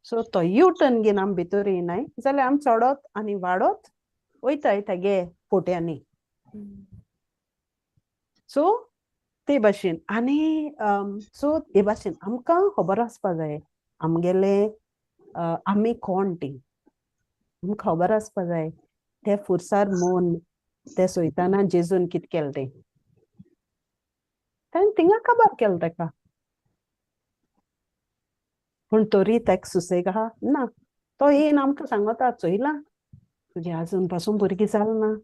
So तो यू टर्न घेवन आमी भितर येनाय जाल्यार आमी चडत आनी वाडत वयताय तेगे पोट्यांनी. सो ते भाशेन आनी सो हे भाशेन आमकां खबर आसपा जाय आमगेले आमी कोण ती, आमकां खबर आसपा जाय. ते फुरसार मोन ते सोयताना जेजून कितें केलें तें, ताणें थिंगा काबार केलें ताका, पूण तरी ताका सुसेग आहा ना. तो येवन आमकां सांगता, चोयलां तुगे आजून पासून भुरगीं जाल ना,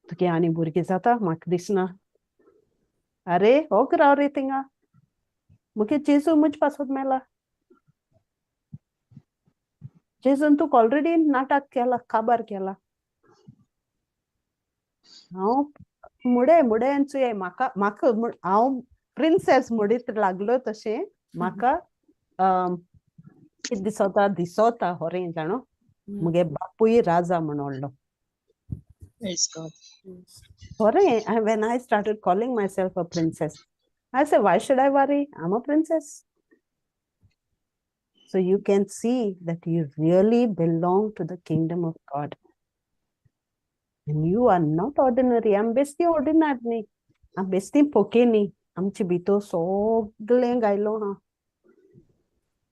तुगे आनी भुरगीं जाता म्हाका दिसना. अरे हो राव रे थिंगा, मुगे जेजू म्हज पासत मेला. जेजून तुका ऑलरेडी नाटक केला, काबार केला. हांव मुडे मुडेन चोय म्हाका म्हाका हांव प्रिन्सेस मुडीत लागलो तशें म्हाका कितें दिसता दिसता होरें जाणो, मुगे बापूय राजा म्हण व्हडलो. Praise God. खरें, when I started calling myself a princess, I said, why should I worry? I'm a princess. So you can see that you really belong to the kingdom of God. And you are not ordinary. I'm बेस्ती ordinary न्ही, आम बेस्ती पोके न्ही. आमचे भितर सगळें गायलो हा,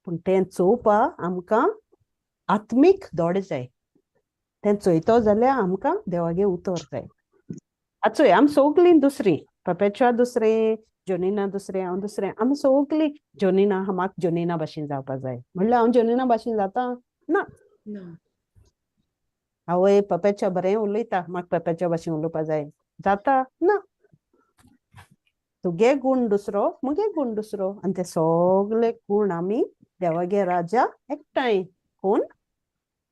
पूण तें चोवपा आमकां आत्मीक दोळे जाय. तें चोयतो जाल्यार आमकां देवागे उतर जाय. आतां चोय, आमी सगळीं दुसरीं, पपेच्या दुसरें, जोनिना दुसरें, हांव दुसरें, आमी सगळीं जोनिना, म्हाका जोनिना भाशेन जावपा जाय म्हणल्यार हांव जोनिना भाशेन जाता ना. आवय पपेच्या बरें उलयता, म्हाका पपेच्या भाशेन उलोवपा जाय, जाता ना. तुगे गूण दुसरो, मुगे गूण दुसरो, आनी ते सगळे गूण आमी देवागे राजा एकठांय कोण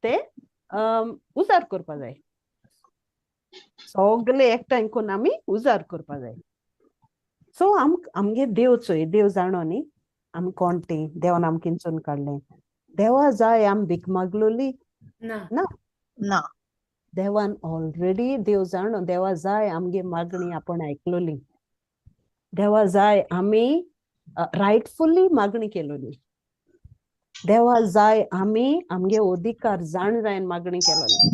ते उजार करपा जाय. सगळे एकठांय कोण आमी उजार करपा जाय. सो आमगे देव चोय, देव जाणो न्ही आमी कोण ती, देवान आमकां किंचून काडलें. देवा जाय आमी भीक मागलोली ना. ना. देवान ऑलरेडी देव जाणो, देवा जाय आमगे मागणी आपूण आयकलोली. देवा जाय आमी रायटफुली मागणी केलोली. देवा जाय आमी आमगे अधिकार जाण जायन मागणी केलोली.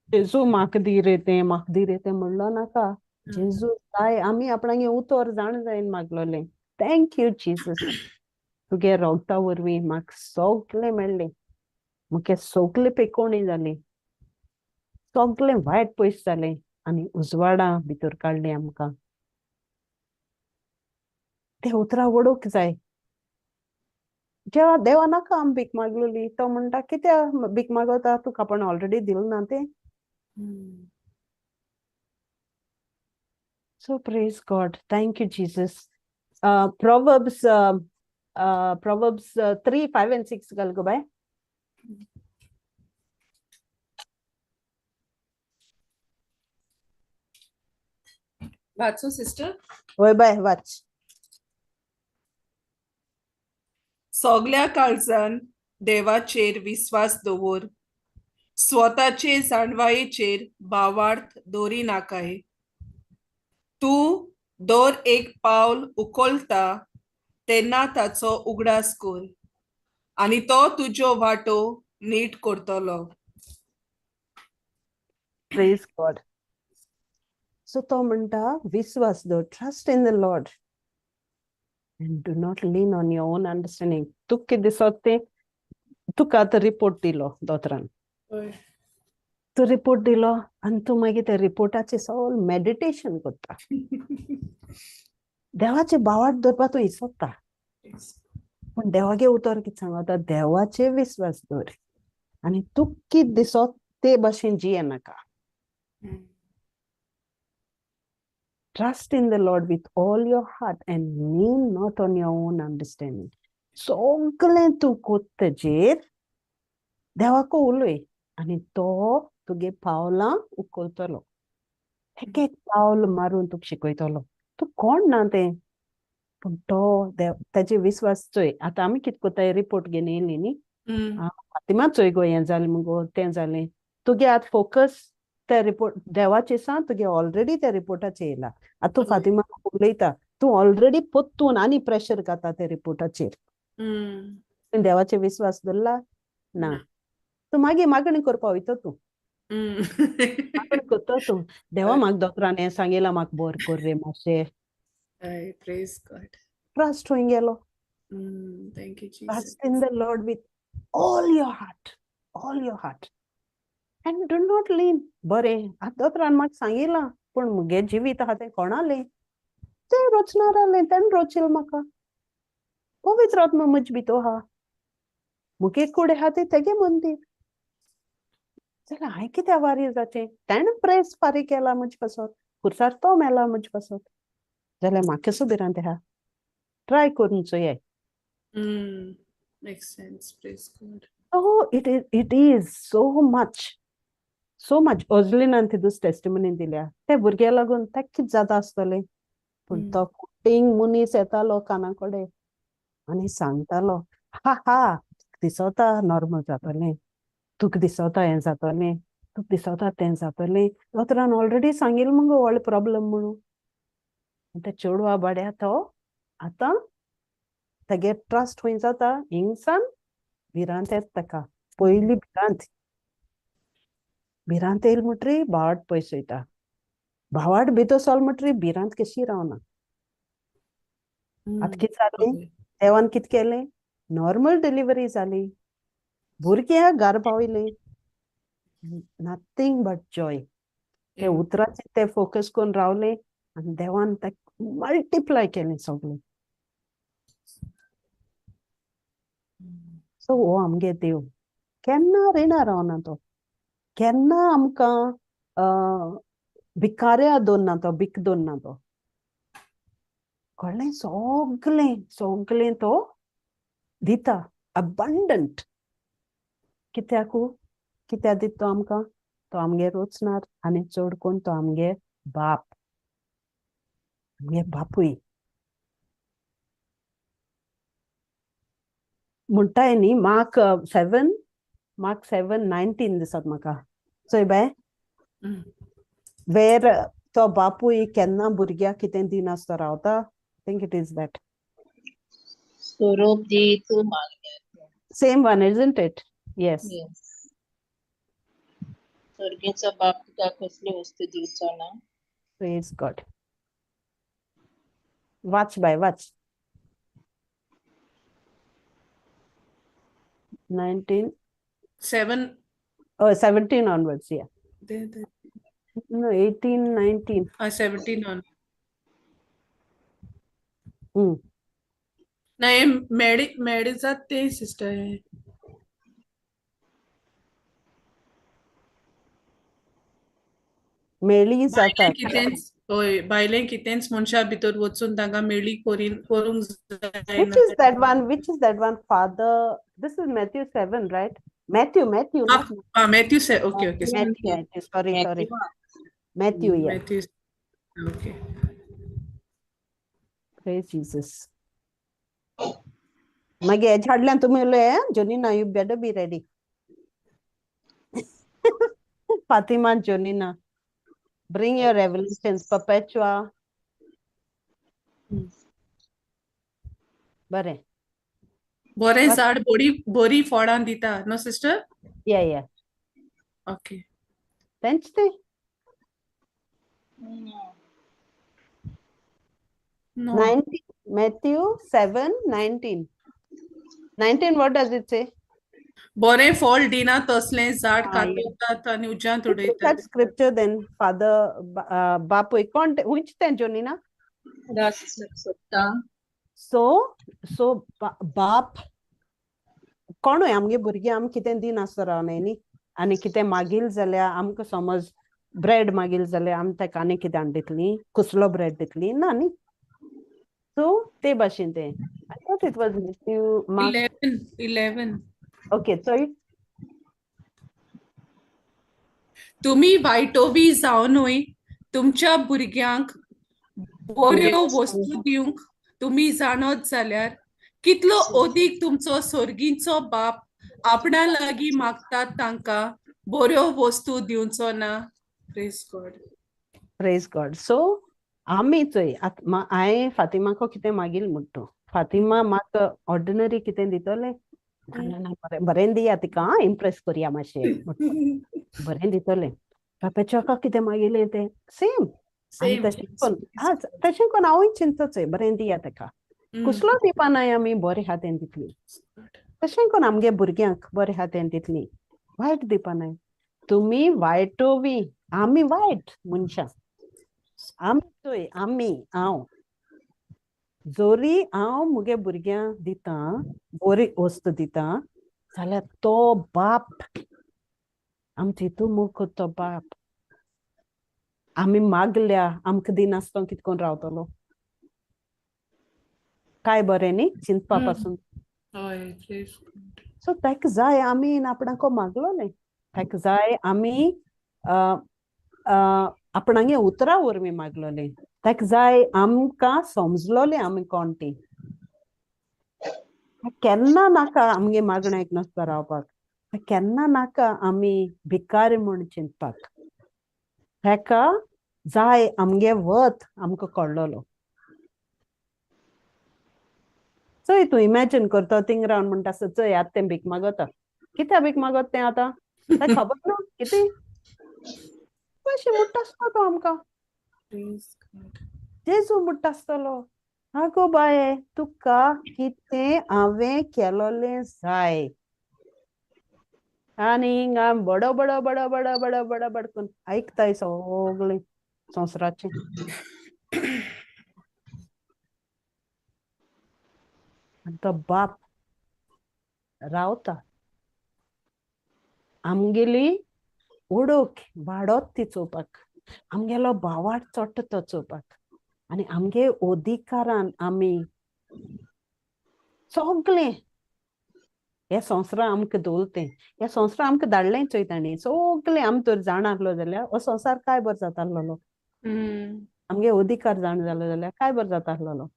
जेजू म्हाका दी रे तें, म्हाका दी रे तें म्हणलो नाका. जेजू जाय आमी आपणागे उतर जाण जायन मागलोलें. Thank you Jesus, तुगे रोगता वरवीं म्हाका सगळें मेळ्ळें. मुगे सगळें पेकोणी जाली, सगळें वायट पयस जालें आनी उजवाडां भितर काडलें आमकां. ते उतरां वडोवंक जाय. जेवा देवा नाका आमी भीक मागलोली, तो म्हणटा कित्याक भीक मागता, तुका आपण ऑलरेडी दिल ना तें. So praise God, thank you Jesus. Proverbs 3, 5 and 6 घाल गो बाय. वाचो सिस्टर? होय बाय वाच. सगल्या काळजान देवाचेर विस्वास दवर, स्वताचे जाणवायेचेर भावार्थ दवरी नाकाय. तूं दर एक पावल उखलता तेन्ना ताचो उगडास कर आनी तो तुज्यो वाटो नीट करतलो. Praise God. सो तो म्हणटा विस्वास दवर, trust in the Lord and do not lean on your own understanding. तुका कितें दिसता तें, तुका आतां रिपोर्ट दिलो दोतोरान, तूं रिपोर्ट दिलो आनी तूं मागीर त्या रिपोर्टाचें सगळें मेडिटेशन करता. देवाचे भावार्थ दवरपा तूं इसोत्ता, पूण देवागे उतर कितें सांगता, देवाचे विस्वास दवर आनी तुका कितें दिसता ते भाशेन जियेनाका. Trust in the Lord with all your heart and lean not on your own understanding. सगळें तूं कोत्तचेर देवाको उलय आनी तो तुगे पावलां उखलतलो. एक एक पावल मारून तुका शिकयतलो. तूं कोण ना तें, पूण तो देव ताजे विस्वास चोय. आतां आमी कितें कोत्ताय, रिपोर्ट घेवन येयली न्ही, फातिमा चोय गो हें जालें मुगो तें जालें, तुगे आतां फोकस त्या रिपोर्ट देवाचे सांग, तुगे ऑलरेडी त्या रिपोर्टाचेर येयला. आतां तूं फातिमा उलयता, तूं ऑलरेडी पोत्तून आनी प्रेशर घाता त्या रिपोर्टाचेर. तुवें देवाचे विस्वास दवरला ना, तूं मागीर मागणी करपा वयता, तूं मागणी करता तूं, देवा म्हाका दोतोरान हें सांगिलां, म्हाका बरें कर रे मातशें. Praise God. Trust खंय गेलो? Thank you Jesus. Trust in the Lord with all your heart, all your heart, and do not lean. बरें आतां दोतोरान म्हाका सांगिलां, पूण मुगे जिवीत आहा तें कोणालें, तें रोचणारालें, तेणें रोचिल म्हाका. पवित्र आत्मा म्हजे भितर आहा, मुगे कूड आहा तें तेगे मंदीर. जाल्यार हांवें कित्याक वारी जाचें, तेणें प्रेस फारीक केला म्हजे पासत, खुर्सार तो मेला म्हजे पासत, जाल्यार म्हाका कसो भिरांत आहा. ट्राय करून चोयाय. Makes sense, praise God. So it is so much, so much. ओजलिनान तितूच testimony दिल्या ते भुरग्या लागून ताका कितें जाता आसतलें, पूण तो कुटींग मनीस येतालो काना कडेन आनी सांगतालो, हा हा दिसता नॉर्मल जातलें, तुका दिसता हें जातलें, तुका दिसता तें जातलें, दोतोरान ऑलरेडी सांगिल्लें मुगो व्हडलो प्रॉब्लम म्हणून. ते चेडवा बाड्या तो आतां तागे ट्रस्ट खंय जाता, हिंगसान भिरांत येता ताका. पयली भिरांत, भिरांत येयली म्हणटरी भावाट पयस वयता, भावाट भितर सरलो म्हणटरी भिरांत कशी रावना. आतां कितें जालें, देवान कितें केलें, नॉर्मल डिलिव्हरी जाली, भुरग्यां घरा पावयलीं, नथींग बट जॉय. ते उतराचेर ते फोकस करून रावले आनी देवान ताका मल्टिप्लाय केलें सगळें. सो हो आमगे देव केन्ना रिणा रावना, तो केन्ना आमकां भिकाऱ्या दवरना, तो भीक दवरना, तो कळ्ळें सगळें सगळें तो दिता अबंडंट. कित्याकू कित्याक दिता तो आमकां, तो आमगेर वचनार आनी चड कोण तो आमगे बाप, आमगे बापूय म्हणटाय न्ही. मार्क 7:19 दिसत म्हाका, चोय बाय, वेर तो बापूय केन्ना भुरग्याक कितें दिनासतो रावता. Think it is that स्वरूप दी तूं मागल्यार. Same one, isn't it? Yes. स्वर्गीचो बाप तुका कसली वस्तू दिवचो ना. Praise God. वाच बाय वाच. 19 7 oh 17 onwards, yeah. No, 18, 19. 17 on. नाही, मेडी जात ते सिस्टर. मेळी जाता कितेंच, हय, बायलें कितेंच मनशा भितर वचून तांकां मेळी करूंक जायना. Which is that one? Which is that one, Father? This is Matthew 7, right? Matthew. Matthew 7. Okay, okay. Matthew. Sorry. Matthew, yeah. Matthew. Okay. Praise Jesus. मागीर झाडल्यान तुमी उलय, Jonina, you better be ready. Fatima, Jonina, bring your revelations, Perpetua. बरें बरें झाड बरी बरी फळां दिता न्हू सिस्टर? या या. ओके. तेंच तें. No. 19, Matthew 7:19. 19, what does it say? बरें फळ दिना तसलें झाड कातरतात आनी उज्यांत उडयतात. That scripture then, Father, बापूय कोण which तें जोनिना? So बाप कोणूय आमगे भुरगीं आम कितें दिनासतो रावनाय न्ही, आनी कितें मागील जाल्यार आमकां समज ब्रेड मागील जाल्यार आमी ताका आनी कितें हाडून दितलीं, कसलो ब्रेड दितलीं ना न्ही. सो ते भाशेन तें. I thought it was Matthew, Mark. 11. Okay, चोय. तुमी वायटोवी जावनूय तुमच्या भुरग्यांक बऱ्यो वस्तू दिवंक तुमी जाणत जाल्यार कितलो अदीक तुमचो स्वर्गीचो बाप आपणा लागीं मागतात तांकां बऱ्यो वस्तू दिवचो ना. Praise God. Praise God. So आमी चोय, हांवें फातिमाक कितें मागील म्हणटा, फातिमा म्हाका ऑर्डिनरी कितें दितलें ना ना बरें दिया तिका, इम्प्रेस करया मातशें, बरें दितलें. पापेच्या कितें मागिलें तें सेम. तशें कोन तशें कोन हांवूय चिंतता चोय, बरें दिया ताका, कसलो दिवपा नाय आमी बरें आहा तें दितली. तशें कोन आमगे भुरग्यांक बरें आहा तें दितली, वायट दिवपा नाय. तुमी वायटोवी, आमी वायट मनशां, आमी चोय, आमी हांव जोरी हांव मुगे भुरग्यांक दिता बरी वस्त दिता जाल्यार तो बाप आमचे हितू मोग करता, तो बाप आमी मागल्या आमकां दिनासतना कितें करून रावतलो. काय बरें न्ही चिंतपा पासून. हय, प्रेज. सो ताका जाय आमी आपणाको मागलोले, ताका जाय आमी आपणागे उतरां वरवीं मागलोले, ताका जाय आमकां समजलोले आमी कोण ती. केन्ना नाका आमगे मागणें आयकनासता रावपाक, केन्ना नाका आमी भिकारी म्हूण चिंतपाक. ताका जाय आमगे वत आमकां कळ्ळोलो. चोय तूं इमॅजीन करता थिंग रावन म्हणटा आसता, चोय आतां तें भीक मागता, कित्याक भीक मागत तें आतां ताका खबर ना कितें कशें म्हणटा आसता तो आमकां. जेजू म्हणटा आसतलो, आगो बाये तुका कितें हांवें केलोलें जाय. आनी हिंगा बडो बडो बडो बडो बडो बडो बड करून आयकताय सगळें संवसाराचें. आनी तो बाप रावता आमगेली ओडोक वाडत ती चोवपाक, आमगेलो भावार्थ चडटा तो चोवपाक, आनी आमगे अधिकारान आमी सगळें हे संवसार आमकां दवरतें, हे संवसार आमकां धाडलें चोय तांणी सगळें. आमी तर जाण आसलो जाल्यार हो संवसार काय बरो जाता आसलेलो, आमगे अधिकार जाण जालो जाल्यार काय बरो जाता आसलेलो.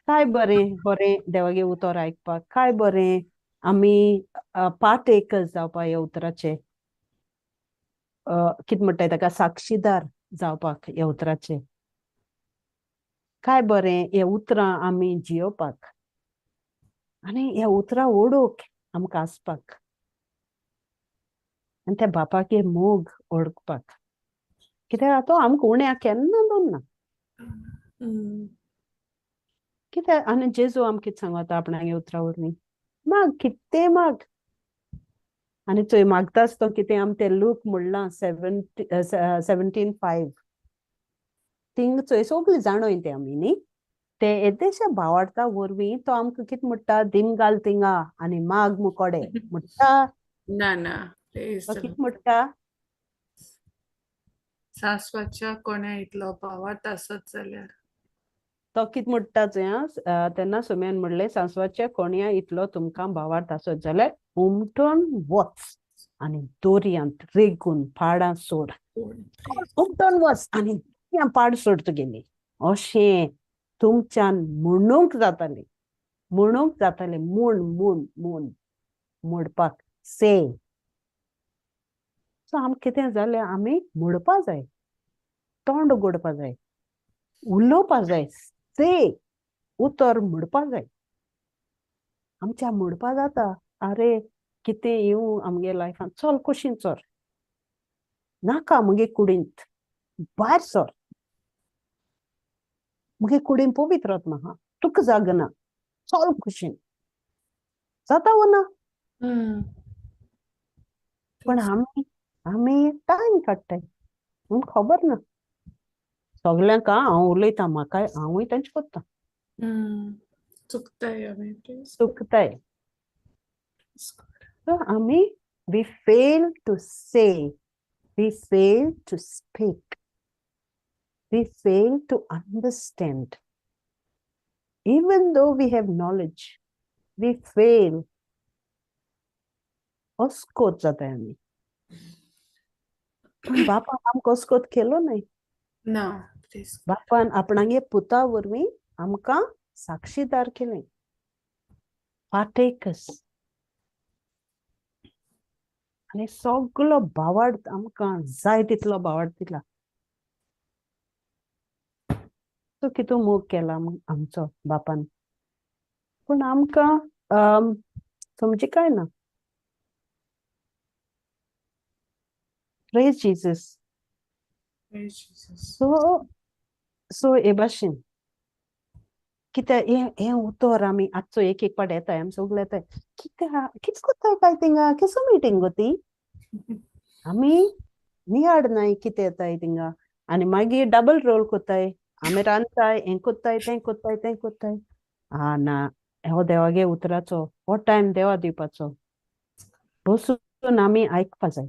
काय बरें बरें देवागे उतर आयकपाक, काय बरें आमी पार्ट एकच जावपाक ह्या उतराचे, कितें म्हणटाय ताका, साक्षीदार जावपाक ह्या उतराचे. काय बरें हे उतरां आमी जियोवपाक आनी ह्या उतरां ओडूक आमकां आसपाक आनी त्या बापाके मोग ओळखपाक. कित्याक तो आमकां उण्या केन्ना दवरना. कित्याक आनी जेजू आमकां कितें सांगता आपणागे उतरां वरवीं, माग कितें माग. आनी चोय मागताच तो कितें आम तें लूक म्हणलां 17:5 थिंग चोय सगळीं जाणोय तें आमी न्ही. ते येदेशा भावार्था वरवीं तो आमकां कितें म्हणटा, दिम घाल थिंगा आनी माग मुकोडे म्हणटा. ना ना, तो कितें म्हणटा, सासवाच्या कोण्या इतलो भावार्थ आसत जाल्यार. तो कितें म्हणटा चोय, तेन्ना सुम्यान म्हणलें सांसवाच्या कोण्या इतलो तुमकां भावार्थ आसत जाल्यार उमटून वच आनी दोरयांत रेगून पाडां सोड. उमटून वच आनी दर्यांत पाड सोड तुगेली. अशें तुमच्यान म्हणूंक जातालें, म्हणूंक जातालें, म्हूण म्हूण म्हूण म्हणपाक से. सो आमकां कितें जालें, आमी म्हणपा जाय, तोंड उगडपा जाय, उलोवपा जाय, से उतर म्हणपा जाय. आमच्या म्हणपा जाता, आरे कितें येवं आमगे लायफान, चल कुशीन चर, नाका म्हगे कुडींत भायर सर, म्हगे कुडीन पवित्र आत्मा आहा, तुका जागना, चल कुशीन. जाता वो ना? पण आमी आमी टायम काडटाय, पूण खबर ना सगल्यांक. हांव उलयतां, म्हाकाय हांवूय तेंच करता, चुकताय आमी, चुकताय. सो आमी we fail to say, we fail to speak, we fail to understand. Even though we have knowledge, we fail. अस्कोत जाताय आमी. पूण बापान आमकां अस्कोत केलो न्हय. ना, बापान आपणागे पुता वरवीं आमकां साक्षीदार केलें, पार्टेकर्स. आनी सगलो भावार्थ आमकां जाय तितलो भावार्थ दिला. तो कितू मोग केला आमचो बापान, पूण आमकां समजी काय ना. Praise Jesus. So so हे भाशेन कित्याक हें हें उतर आमी आजचो एक एक पाट येताय, आमी सगळे येताय, कित्याक कितें कोत्ताय काय थिंगा, केसो मिटींग गो ती, आमी नियाळ नाय कितें येताय थिंगा. आनी मागीर डबल रोल कोत्ताय, आमी रांदताय, हें कोत्ताय, तें कोत्ताय, तें कोत्ताय. आ ना, हो देवागे उतराचो हो टायम देवा दिवपाचो, बसून आमी आयकपा जाय.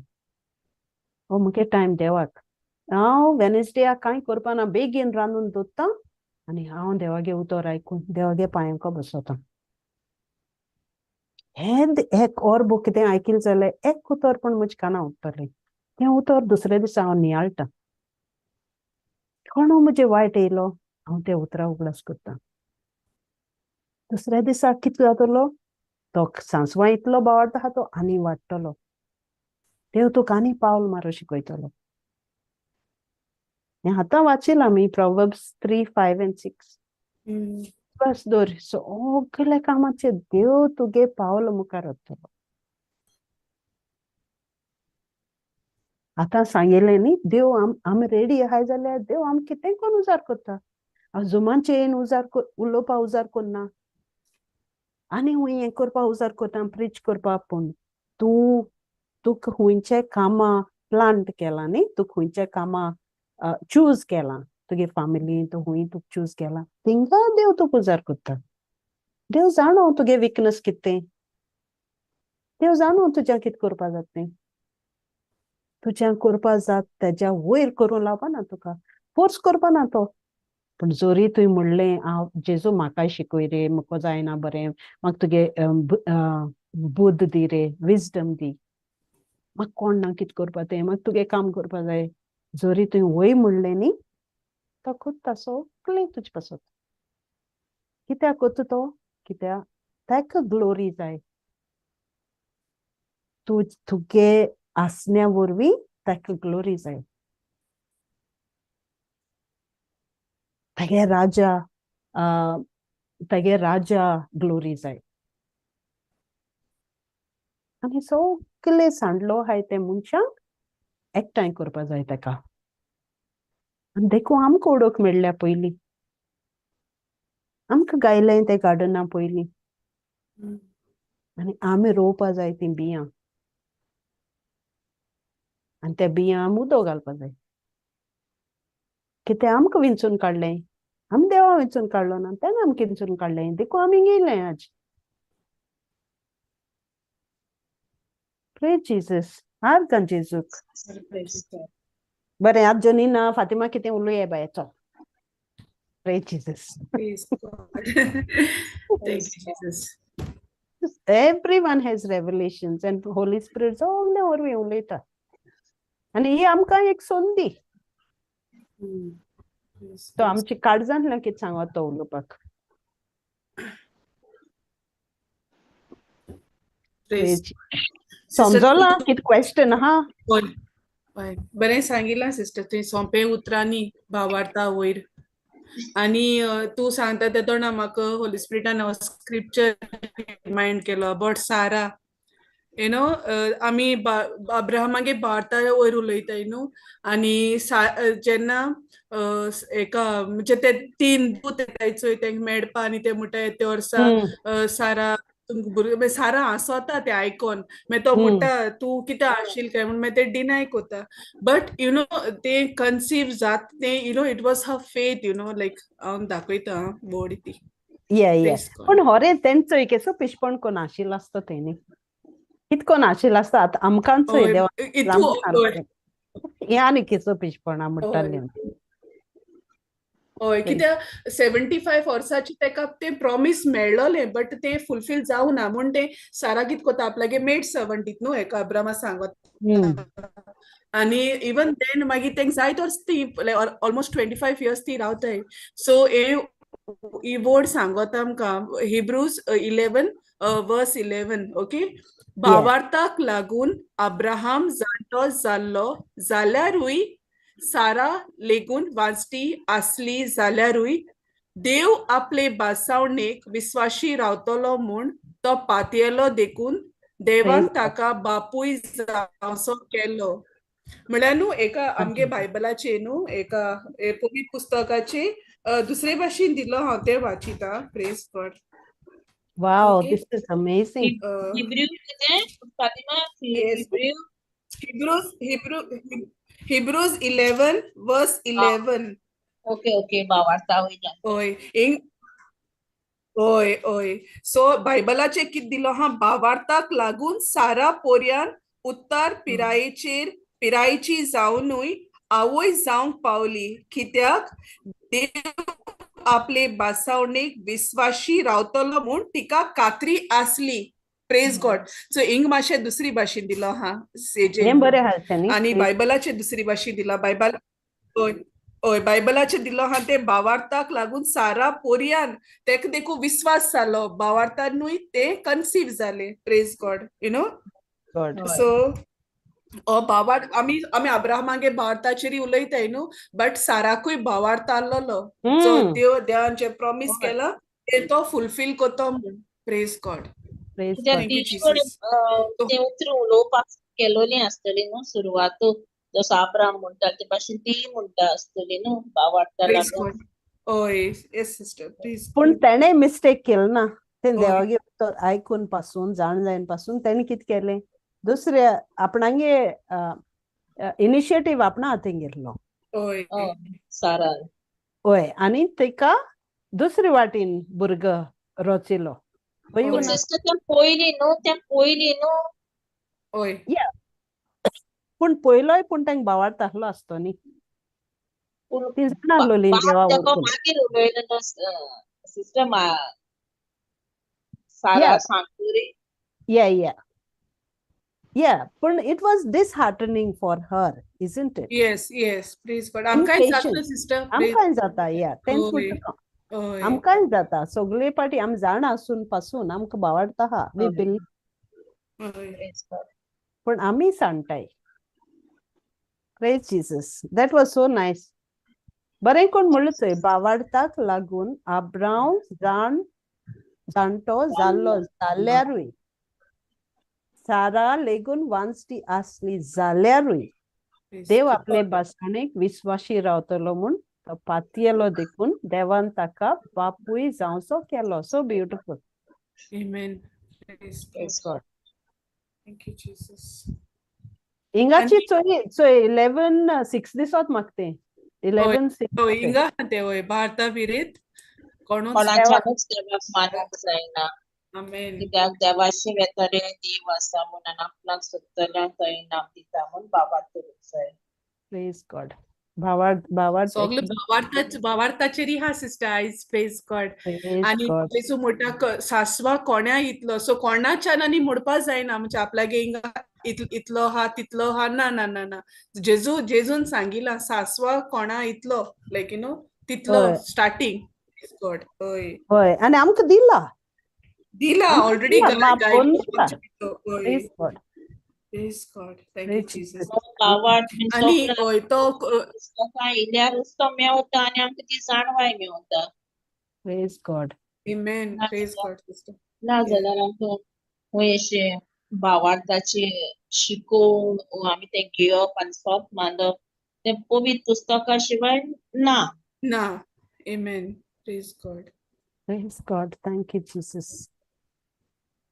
हो मुगे टायम देवाक. हांव वेनसडेयाक कांय करपाना, बेगीन रांदून दवरता आनी हांव देवागे उतर आयकून देवागे पांयांको बसता. हें एक और बो कितें आयकिलें जाल्यार एक उतर पूण म्हज्या काना उरतलें, तें उतर दुसऱ्या दिसा हांव नियाळटा. कोणो म्हजे वायट येयलो हांव त्या उतरा उगडास करता. दुसऱ्या दिसा कितें जातलो, तो सांसवां इतलो बावडटा आहा तो आनी वाडटलो. देव तुका आनी पावल मारूं शिकयतलो. हें आतां वाचिलां आमी Proverbs 3, 5 and 6. बस दवर सगल्या कामाचेर देव तुगे पावल मुखार वतलो. आतां सांगिल्लें न्ही, देव आमी रेडी आहाय जाल्यार देव आम कितें करून उजार करता. हांव जुमाचे येवन उजार उलोवपा उजार करना, आनी हुंय हें करपा उजार करता, प्रिच करपा. पूण तूं तुका खुंयचे कामां प्लांट केलां न्ही, तुका खुंयचे कामां चूज केलां, तुगे फामिली तूं खूंय तुका चूज केलां थिंगा देव तुका उजार करता. देव जाणो तुगे विकनस कितें, देव जाणो तुज्या कितें करपा जाता तें, तुज्या करपा जात तेज्या वयर करूं लावपा ना, तुका फोर्स करपा ना तो. पूण जोरी तुवें म्हणलें हांव जेजू म्हाकाय शिकय रे, म्हाका जायना बरें, म्हाका तुगे बुद्द दी रे, विजडम दी, म्हाका कोण ना कितें करपा तें, म्हाका तुगे काम करपा जाय. जोरी तुवें वय म्हणलें न्ही, तो करता सगळें तुजे पासत. कित्याक करता तो, कित्याक ताका ग्लोरी जाय. तूं तुगे आसण्या वरवीं ताका ग्लोरी जाय. तागे राजा तागे राजा ग्लोरी जाय. आनी सगळे सांडलो आहाय ते मनशांक एकठांय करपा जाय ताका. आनी देखून आमकां उडोवंक मेळ्ळ्या पयलीं, आमकां गायलें ते गार्डना पयलीं, आनी आमी रोवपा जाय तीं बियां, आनी त्या बियां आमी उदक घालपा जाय. कितें आमकां विंचून काडलें, आमी देवा विंचून काडलो ना, तेणें आमकां विंचून काडलें, देखून आमी गेले आज. Praise Jesus. आर्गां जेजूक. बरें, आज जनीना फातिमा कितें उलोवया बाय, चल. Praise Jesus. Praise God. Thank you, Jesus. Everyone has revelations and Holy Spirit सगळे वरवीं उलयता. आनी ही आमकां एक संदी, तो आमची काळजांतल्यान कितें सांगता तो उलोवपाक. समजला कितें क्वेश्चन आहा? बरें सांगिलां सिस्टर तुवें, सोंपे उतरांनी भावार्ता वयर. आनी तूं सांगता तेदोना म्हाका होली स्पिरिटान स्क्रिप्चर रिमायंड केलो अबावट सारा. You know, आमी अब्राहमागे भावार्ता वयर उलयताय न्हू. आनी जेन्ना एका म्हणजे ते 3 दूत येताय चोय तेंका मेळपा, आनी ते म्हणटाय ते वर्सा सारा तुमकां भुरगें, सारा हांसता तें आयकोन. मागीर तो म्हणटा तूं कितें हांशील काय म्हूण, मागीर ते डिनाय कोता. बट you know ते कन्सीव जात तें, you know it was her faith, you know like हांव दाखयता वर्ड ती. पूण हरे तेंचो एक असो पिशपण कोण आशिल्लो आसता तेणी, कितको नाशिल्लो आसता. आतां आमकांच देवा हें आनी किसो पिशपणा म्हणटालें. हय, कित्याक 75 वर्सांची तेका तें प्रॉमीस मेळ्ळोलें, बट तें फुलफील जावना म्हूण तें सारा कितें कोता आपल्यागे मेड सर्वंट न्हू एका अब्रामा सांगत. आनी इवन then मागीर तेंका जायत वर्स ती ऑलमोस्ट 25 इयर्स ती रावताय. सो ही वर्ड सांगता आमकां हिब्रूज 11 वर्स 11. ओके, भावार्थाक लागून अब्राहम जाणटो जाल्लो जाल्यारूय, सारा लेगून वांचटी आसली जाल्यारूय, देव आपले भासावणेक विस्वाशी रावतलो म्हूण तो पातयेलो, देखून देवान ताका बापूय जावचो केलो. म्हळ्यार न्हू एका आमगे बायबलाचे न्हू एका पवित्र पुस्तकाचे दुसरे भाशेन दिलो, हांव तें वाचिता. Praise God. Wow, this is amazing. Hebrew कितें Fatima? Hebrews Hebrews 11 verse 11. Okay okay, भावार्था वयल्यान. हय हय हय. सो बायबलाचेर कितें दिलो हा, भावार्थाक लागून सारा पोरयान उत्तर पिरायेचेर पिरायेची जावनूय आवय जावंक पावली, कित्याक देव आपले भासावणेक विस्वाशी रावतलो म्हूण तिका खात्री आसली. प्रेज गॉड. सो हिंग मातशें दुसरी भाशेन दिलो हा सेजे. हें बरें आहा तें न्ही. आनी बायबलाचे दुसरी भाशेन दिला. बायबल हय हय बायबलाचे दिलो हा ते भावार्थाक लागून सारा पोरयान तेका देखून विस्वास जालो, भावार्थानूय ते कन्सीव जाले. Praise God. You know. God. So हो भावार्थ आमी आमी अब्राहमागे भावार्थाचेर उलयताय न्हू, बट साराकूय भावार्थ आहलोलो. सो देव देवान जे प्रॉमीस केला ते तो फुलफील करतो म्हूण. Praise God. Praise कित्याक गॉड. Thank you ती कोण जीसस. ते उतरां उलोवपाक केलोली आसतली न्हू सुरवात, जसो आब्राम म्हणटा ते भाशेन ती म्हणटा आसतली न्हू भावार्था प्रेज लागून. गॉड. हय येस सिस्टर, प्रेज पूण गॉड. तेणें मिस्टेक केल ना. तें हय देवागे उतर आयकून पासून जाण जायन पासून तेणें कितें केलें, दुसऱ्या आपणागे इनिशिएटीव आपणा हातीन घेतलो. हय हय सारान. हय, आनी तिका दुसरे वाटेन भुरगो रचिलो. हय पूण ना? सिस्टर तें पयलीं न्हू, तें पयलीं न्हू. हय. या, पूण पयलोय पूण तांकां भावार्थ आसलो आसतो न्ही. पूण ती जाणा आसलोली बाप देवा तेका वळखून. मागीर उलयलो सिस्टर, सारा या सांगतरी. या या या, पूण it was disheartening for her, isn't it? Yes yes, praise God. आमकांय जाता इम्पेशन्स सिस्टर. प्रेज. आमकांय जाता. या, तेंच हय म्हणटा हांव. हय आमकांय जाता सगळे पाटी आमी जाणा आसून पासून आमकां भावार्थ आहा, वी हय. बिलीव, हय प्रेज गॉड. पूण आमी सांडटाय. Praise Jesus. That was so nice. बरें कोण म्हणलें चोय, भावार्थाक लागून आब्रांव जाण जाणटो जाल्लो जाल्यारूय, सारा लेगून वांजटी आसली जाल्यारूय, प्रेज देव गॉड. आपले भासणेक विस्वाशी रावतलो म्हूण तो पातयेलो देखून देवान ताका बापूय जावचो केलो. So beautiful. Amen. Praise God. Praise God. Thank you Jesus. हिंगाची आनी चोय चोय 11:6 दिसत म्हाका तें. हय 11:6 हय तें. हिंगा आहा तें. हय, भारता विरेत कोणूच. देवा कोणाच्यानूच देवाक मानूंक जायना. आमेन. कित्याक देवाशी वेतरे देव आसा म्हूण आनी आपणाक सोदतल्यांक तो इनाम दिता म्हूण भावार्थ करूंक जाय. प्रेज गॉड. भावार्थ भावार्थ सगळे एकदम. भावार्थाच भावार्थाचेर हा सिस्टर आयज. Praise God. Praise आनी गॉड. जेजू म्हणटा सासवा कोण्या इतलो, सो कोणाच्यान आनी म्हणपा जायना म्हणजे आपल्यागे हिंगा इतलो हा तितलो हा, ना ना ना ना. जेजू जेजून सांगिला सासवा कोणा इतलो, लायक you know तितलो हय स्टार्टींग. प्रेज गॉड. हय हय, आनी आमकां दिला, दिला आमकां ऑलरेडी दिला, माफ करून दिला. हय. Praise God. Praise God. Thank you praise Jesus. Jesus. तो भावार्थ म्हणजे आनी सगळो हय तो पुस्तकां येयल्यारूच तो मेवता आनी आमकां ती जाणवाय मेवता. Praise God. Amen. Praise God sister. ना जाल्यार आमकां खंय अशें भावार्थाचे शिकोवन आमी तें घेवप आनी सोत मानप तें पवित्र पुस्तका शिवाय ना. ना. Amen. Praise God. Praise God. Thank you Jesus.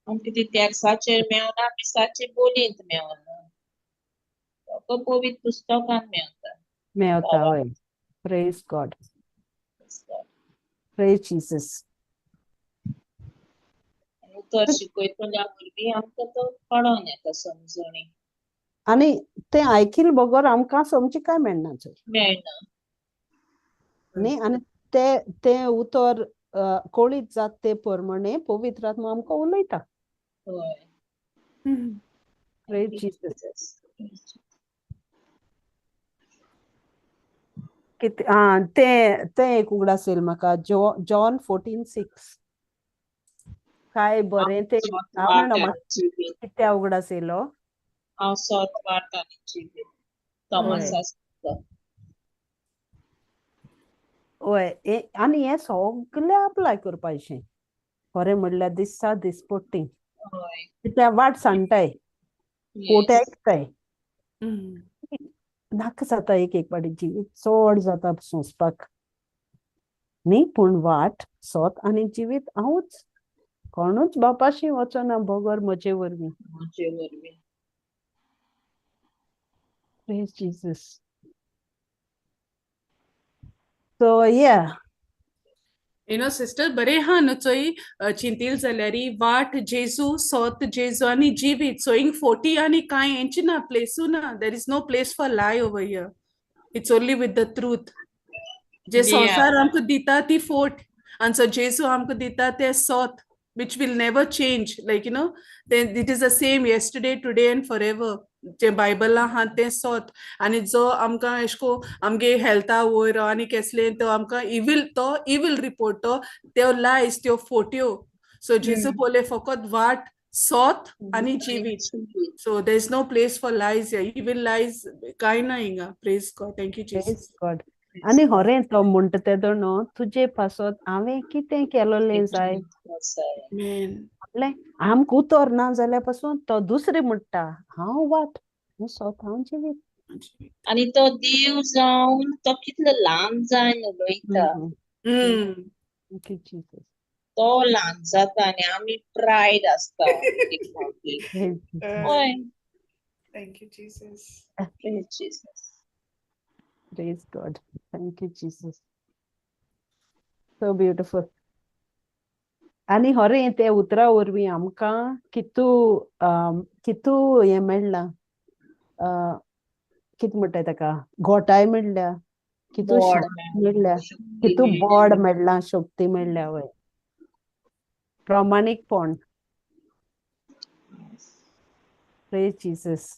आमकां ती तेर्साचेर मेवना, मिसाचे बोलयेंत मेवना, फकत पवित्र पुस्तकान मेवता. मेवता. भावार्थ. हय. Praise God. Praise Jesus. उतर शिकयतल्या वरवीं आमकां तो कळोन येता समजणी. आनी तें आयकिल बगर आमकां समजी काय मेळना चोय. मेळना. न्ही, आनी ते तें उतर कळीत जात ते प्रमाणे पवित्र आत्मा आमकां उलयता. हय. Praise Jesus. कितें आं तें तें एक उगडास येयल म्हाका, जॉन 14:6. काय बरें तें. हांव जाणा म्हाका कित्या उगडास येयलो. हांव सोत वाट आनी जिवीत. तॉमस आसता. हय, आनी हें सगळें अप्लाय करपाचें खरें म्हणल्यार दिसा दिसपट्टी. हय. कित्याक वाट सांडटाय, कोट आयकताय, नाका जाता एक एक फावटी जिवीत चड जाता सोंसपाक न्ही, पूण वाट सोत आनी जिवीत हांवूच, कोणूच बापाशी वचना बगर म्हजे वरवीं. म्हजे वरवीं. Praise Jesus. So yeah. You know sister, बरें हा न्हू चोय चिंतील जाल्यार वाट जेजू, सोत जेजू आनी जिवीत. सो हिंग फोटी आनी कांय हेंची ना, प्लेसू ना. There is no place for lie over here. It's only with the truth. J Yeah. संवसार आमकां दिता ती फोट आनी जो जेजू आमकां दिता ते सोत, which will never change, like then it is the same yesterday, today and forever. जे बायबला आहा तें सोत. आनी जो आमकां एशें को आमगे हेल्था वयर आनी केसलें तो आमकां इवील, तो इवील रिपोर्ट, तो त्यो लायज, त्यो फोट्यो. सो जेजू पोले फकत वाट, सोत आनी जिवीत. So there is no place for lies, evil lies कांय ना हिंगा. Praise God. Thank you Jesus. Praise God. आनी होरें तो म्हणटा तेदो न्हू, तुजे पासत हांवें कितें केलोलें जाय. म्हणलें आमकां उतर ना जाल्यार पासून तो दुसरें म्हणटा, हांव वाट, हांव सोत, हांव जिवीत. आनी तो देव जावन तो कितलो ल्हान जावन उलयता. Thank you Jesus. तो ल्हान जाता आनी आमी प्रायड आसता एक फावटी. हय. Thank you Jesus. Praise Jesus. Praise God. Thank you, Jesus. So beautiful. आनी हरें ते उतरा वरवीं आमकां कितू कितू हें मेळ्ळां, कितें म्हणटाय ताका, घोटाय मेळ्ळ्या, कितू बोड शांती मेळ्ळ्या, कितू बोड मेळ्ळां, शक्ती मेळ्ळ्या. वय, प्रमाणीकपण. Praise Jesus.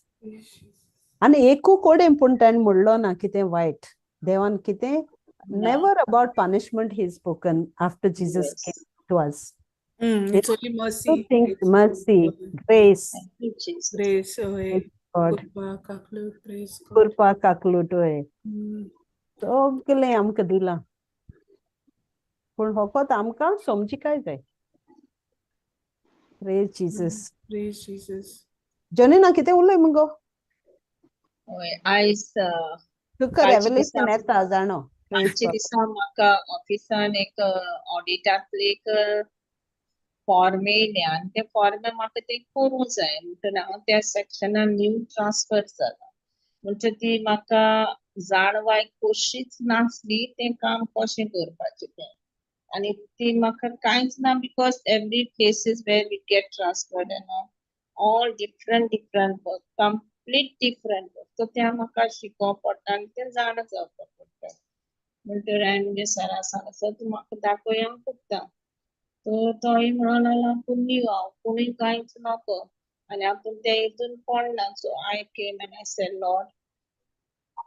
आनी एकू कोडें पूण ताणें म्हणलो ना कितें वायट देवान कितें. Never about punishment he spoken after Jesus came to us. It's only mercy. Two things, It's mercy, grace. Thank you, Jesus. Grace, हय. God. कृपा, काकलूट, praise God. कृपा, काकलूट, वय. सगळें आमकां दिलां, पूण फकत आमकां समजिकाय जाय. Praise Jesus. Praise Jesus. जनीना, कितें उलय मुगो. हय, आयज तुका कालच्या रेवलेशन दिसा येता जाणो. Praise कालच्या God. दिसा म्हाका ऑफिसान एक ऑडिटांतले एक फॉर्म येयलें आनी तें फॉर्म म्हाका तें करूंक जाय. म्हणटना हांव त्या सेक्शनान न्यू ट्रान्सफर जाला, म्हणजे ती म्हाका जाणवाय कशीच नासली तें काम कशें करपाचें तें. आनी ती म्हाका कांयच ना, because every places where we get transferred and all different different work, complete different work. So तें म्हाका शिकोवंक पडटा आनी तें जाणा जावपाक पडटा. म्हणटकीर हांवें म्हगे सरा सांगलें, सर, तूं म्हाका दाखय, हांव करता. तर तोय म्हणूंक लागलो, आपूण न्यू, हांव कोणूय कांयच नाका आनी आपूण ते हितून पडना. So I came and I said, "Lord,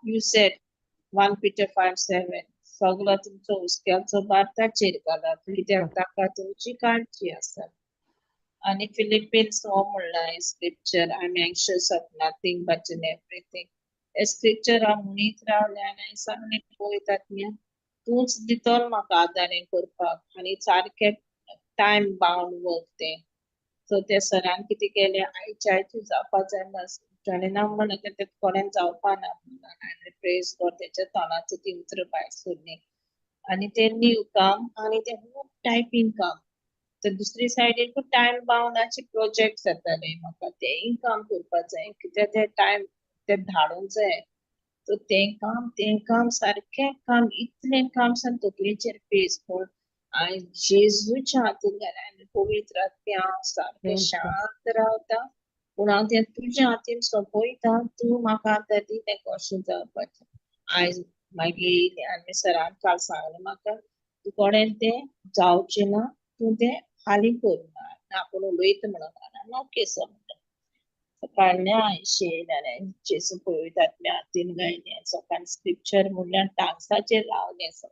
you said 1 Peter 5:7, सगळो तुमचो हुस्क्याचो भार ताचेर घालात, कित्याक ताका तुमची काळजी आसा." आनी फिलिपियन्स हो म्हणला scripture, "I am anxious of nothing but in everything." हे स्क्रिप्चर हांव म्हणीत रावलें आनी हांवें सांगलें, पळयतात न्ही, तूंच दितलो म्हाका आदार हें करपाक. आनी सारकें टायम बाउंड वर्क तें. सो त्या सरान कितें केलें, आयच्या आयचें जावपा जाय ना ताणें ना म्हणलें, तें कोणें जावपा ना म्हणून. आनी प्रेज गॉड, तेच्या तोंडाचो ती उतरां भायर सरलीं. आनी तें न्यू काम आनी तें खूब टायपींग काम. तर दुसरी सायडीन खूब टायम बाउंडाचे प्रोजेक्ट जाताले, म्हाका तेंय काम करपाक जाय, कित्याक ते टायम ते धाडूंक जाय. सो तें काम, तें काम, सारकें काम, इतलें काम सांग तकलेचेर पेज. पूण हांवें जेजूच्या हातीन घालें आनी पवित्र आत्म्या, हांव सारकें शांत रावता, पूण हांव तें तुज्या हातीन सोंपयता. तूं म्हाका आतां दी तें कशें जावपाचें. आयज मागीर येयलें आनी सरान काल सांगलें म्हाका, तूं कोणें तें जावचें ना, तूं तें हालीं कर, आपूण उलयता म्हणून. ओके सर म्हणलें. सकाळीं येयलें आनी जेजू पवित्र आत्म्या हातीन घायलें. सकाळीं स्क्रिप्चर म्हणलें, टांग्साचेर रावलें. सगलो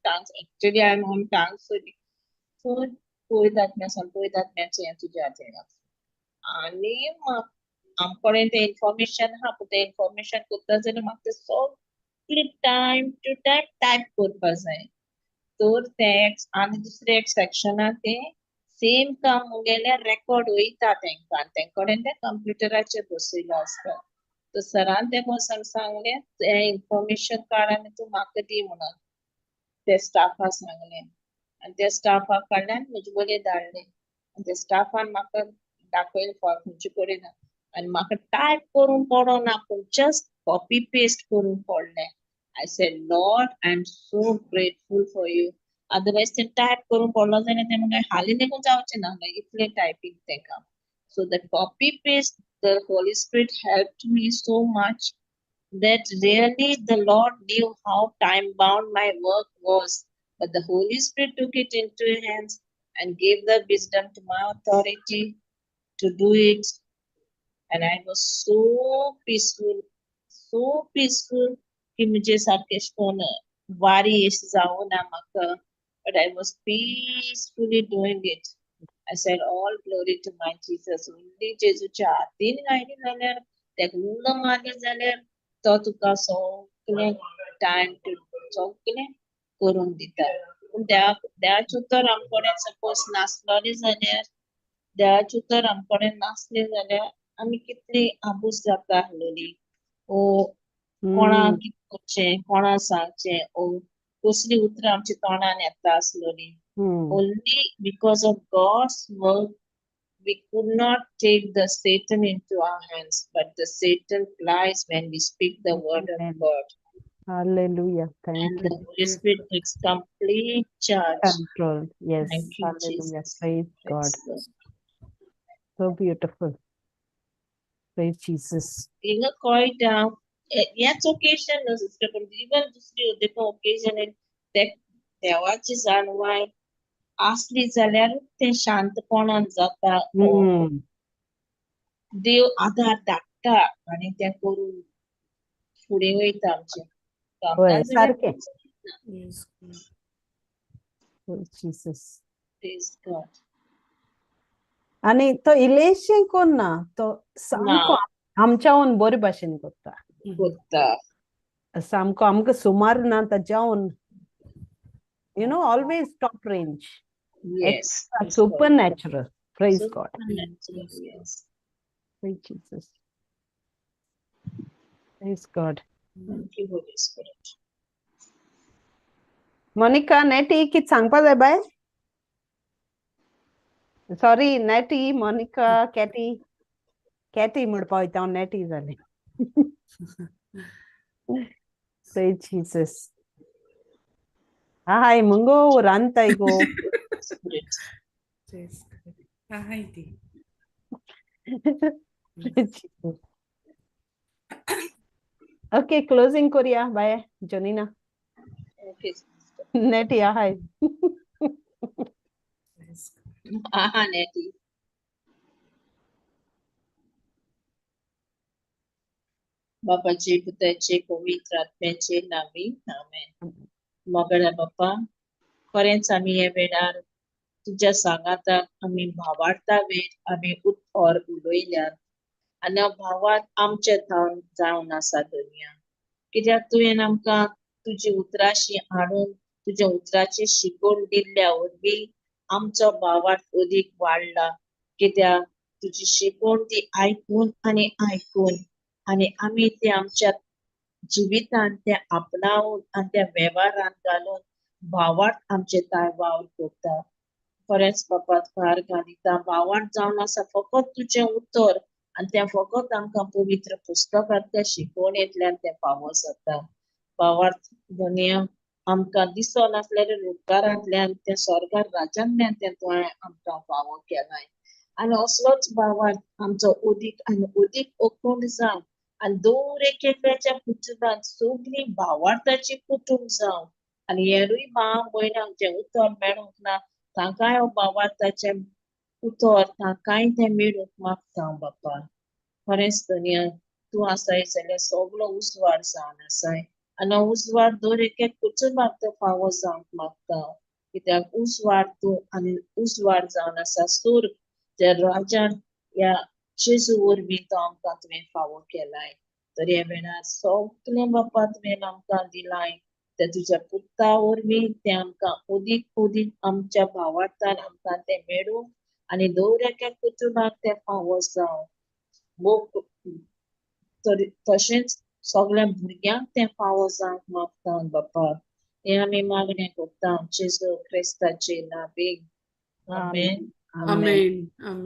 tongues, actually I am on tongues. So पवित्र आत्म्या सांग, पवित्र आत्म्याचें हें तुज्या हातीन घाल. आनी आमकडेन तें इन्फॉर्मेशन आहा, पूण तें इन्फॉर्मेशन करता जाल्यार म्हाका तें सगळें टायम टू टायम टायप करपा जाय. तर तें आनी दुसरें एक सेक्शनान तें सेम काम मुगेलें रेकॉर्ड वयता तेंकां, तेंकडेन तें कंप्युटराचेर बसयलो आसता. तर सरान ते बसून सांगलें, तें इन्फॉर्मेशन काड आनी तूं म्हाका दी म्हणून. ते स्टाफाक सांगलें आनी त्या स्टाफा कडल्यान म्हजे वयले धाडलें आनी त्या स्टाफान म्हाका दाखयलें फॉर्म खंयचे कडेन आनी म्हाका टायप करूंक पडना, पूण जस्ट कॉपी पेस्ट करूंक पडलें. I said, "Lord, I am so grateful for you." Otherwise तें टायप करूंक पडलो जाल्यार तें म्हाका हालीं लेगून जावचें ना इतलें टायपींग तें काम. So the copy paste, the Holy Spirit help me so much. That really the Lord knew how time bound my work was, but the Holy Spirit took it into his hands and gave the wisdom to my authority to do it. And I was so peaceful की म्हणजे सारकें अशें करून वारी अशें जावना म्हाका, but I was peacefully doing it. I said, all glory to my Jesus. Only जेजूच्या हातीन घायली जाल्यार, तेका उलो मारले जाल्यार तो तुका सगळें टायम टू सगळें करून दिता. पूण देवाचें उतर आमचे कडेन सपोज नासलोलें जाल्यार, देवाचें उतर आमचे कडेन नासलें जाल्यार आमी कितली आबूज जाता आसलेली ओ कोणाक कितें करचें, कोणाक सांगचें, ओ कसलीं उतरां आमच्या तोंडान येता आसलोलीं. Only because of God's work, we could not take the Satan into our hands, but the Satan flies when we speak the word of Amen. God. Hallelujah. Thank And you. the Holy Spirit takes complete charge. Control. Yes. Thank you, Hallelujah. Jesus. Praise God. Praise God. So beautiful. Praise Jesus. हिंगा कळटा हेच occasion न्हू sister, पण even दुसरी देखून occasion ते देवाची जाणवाय आसली जाल्यार तें शांतपणान जाता. देव आधार धाडटा आनी तें करून फुडें वयता आमचें काम. होय, नाजाल्यार सारकें. Yes. Praise Jesus. Praise God. आनी तो इल्लेशें कोन्ना, तो सामको आमच्याहून बरे भाशेन करता. करता. सामको आमकां सुमार ना ताच्याहून, always top range. Yes. Super natural. Praise God. Supernatural, yes. Praise Jesus. Praise God. Thank you, Holy Spirit. Monica, नेटी कित सांगपा जाय बाय? सॉरी, नेटी, मोनिका, कॅटी, कॅटी म्हणपा वयता हांव, नेटी जालें. Praise Jesus. हाय मुगो, रांदताय गो. Spirit. Praise God. हाय ती. Praise Jesus. Okay, closing करूया बाय जोनिना. Okay, sister. नेटी हाय. Praise God. आहा नेटी. बापाचे, पुताचे, पवित्र आत्म्याचे नावी, आमेन. मोगाळ्या बापा, खरेंच आमी हे वेळार तुज्या सांगाताक आमी भावार्था वेळ आमी उतर उलयल्यात आनी हो भावार्थ आमचे थावन जावन आसा दुनिया, कित्याक तुवें आमकां तुजी उतराशी हाडून तुज्या उतराची शिकवण दिल्ल्या वरवीं आमचो भावार्थ अदीक वाडला, कित्याक तुजी शिकवण ती आयकून आनी आयकून आनी आमी ते आमच्या जिवितान ते आपणावन आनी त्या वेव्हारान घालून भावार्थ आमचे ताय वावर करता. खरेंच बापा, भार घालिता. भावार्थ जावन आसा फकत तुजें उतर आनी तें फकत आमकां पवित्र पुस्तकांतल्या शिकवणेंतल्यान तें फावो जाता. भावार्थ दुनिया आमकां दिसो नासल्यार उपकारांतल्यान त्या स्वर्गार राजांतल्यान तें तुवें आमकां फावो केलाय आनी असलोच भावार्थ आमचो अदीक आनी अदीक अखंड जावं आनी दर एकल्याच्या कुटुंबांत सगळीं भावार्थाची कुटुंब जावं आनी हेरूय भाव भयणांक जें उतर मेळूंक ना तांकांय हो भावार्थाचें उतर तांकांय तें मेळूंक मागता बापा. खरेंच धनया, तूं आसाय जाल्यार सगलो उजवाड जावन आसाय आनी हो उजवाड दर एके कुटुंबाक तो फावो जावंक मागता, कित्याक उजवाड तूं आनी उजवाड जावन आसा सूर त्या राजान ह्या जेजू वरवीं तो आमकां तुवें फावो केलाय. तर ह्या वेळार सगलें बापा तुवें आमकां दिलाय ते तुज्या पुता वरवीं तें आमकां अदीक अदीक आमच्या भावार्थान आमकां तें मेळूं आनी दर एका कुटुंबाक तें फावो जावं. तशेंच सगळ्या भुरग्यांक तें फावो जावंक मागता बापा. हें आमी मागणें करता जेजू क्रिस्ताचे नांवी, आमेन. आमेन. आमेन.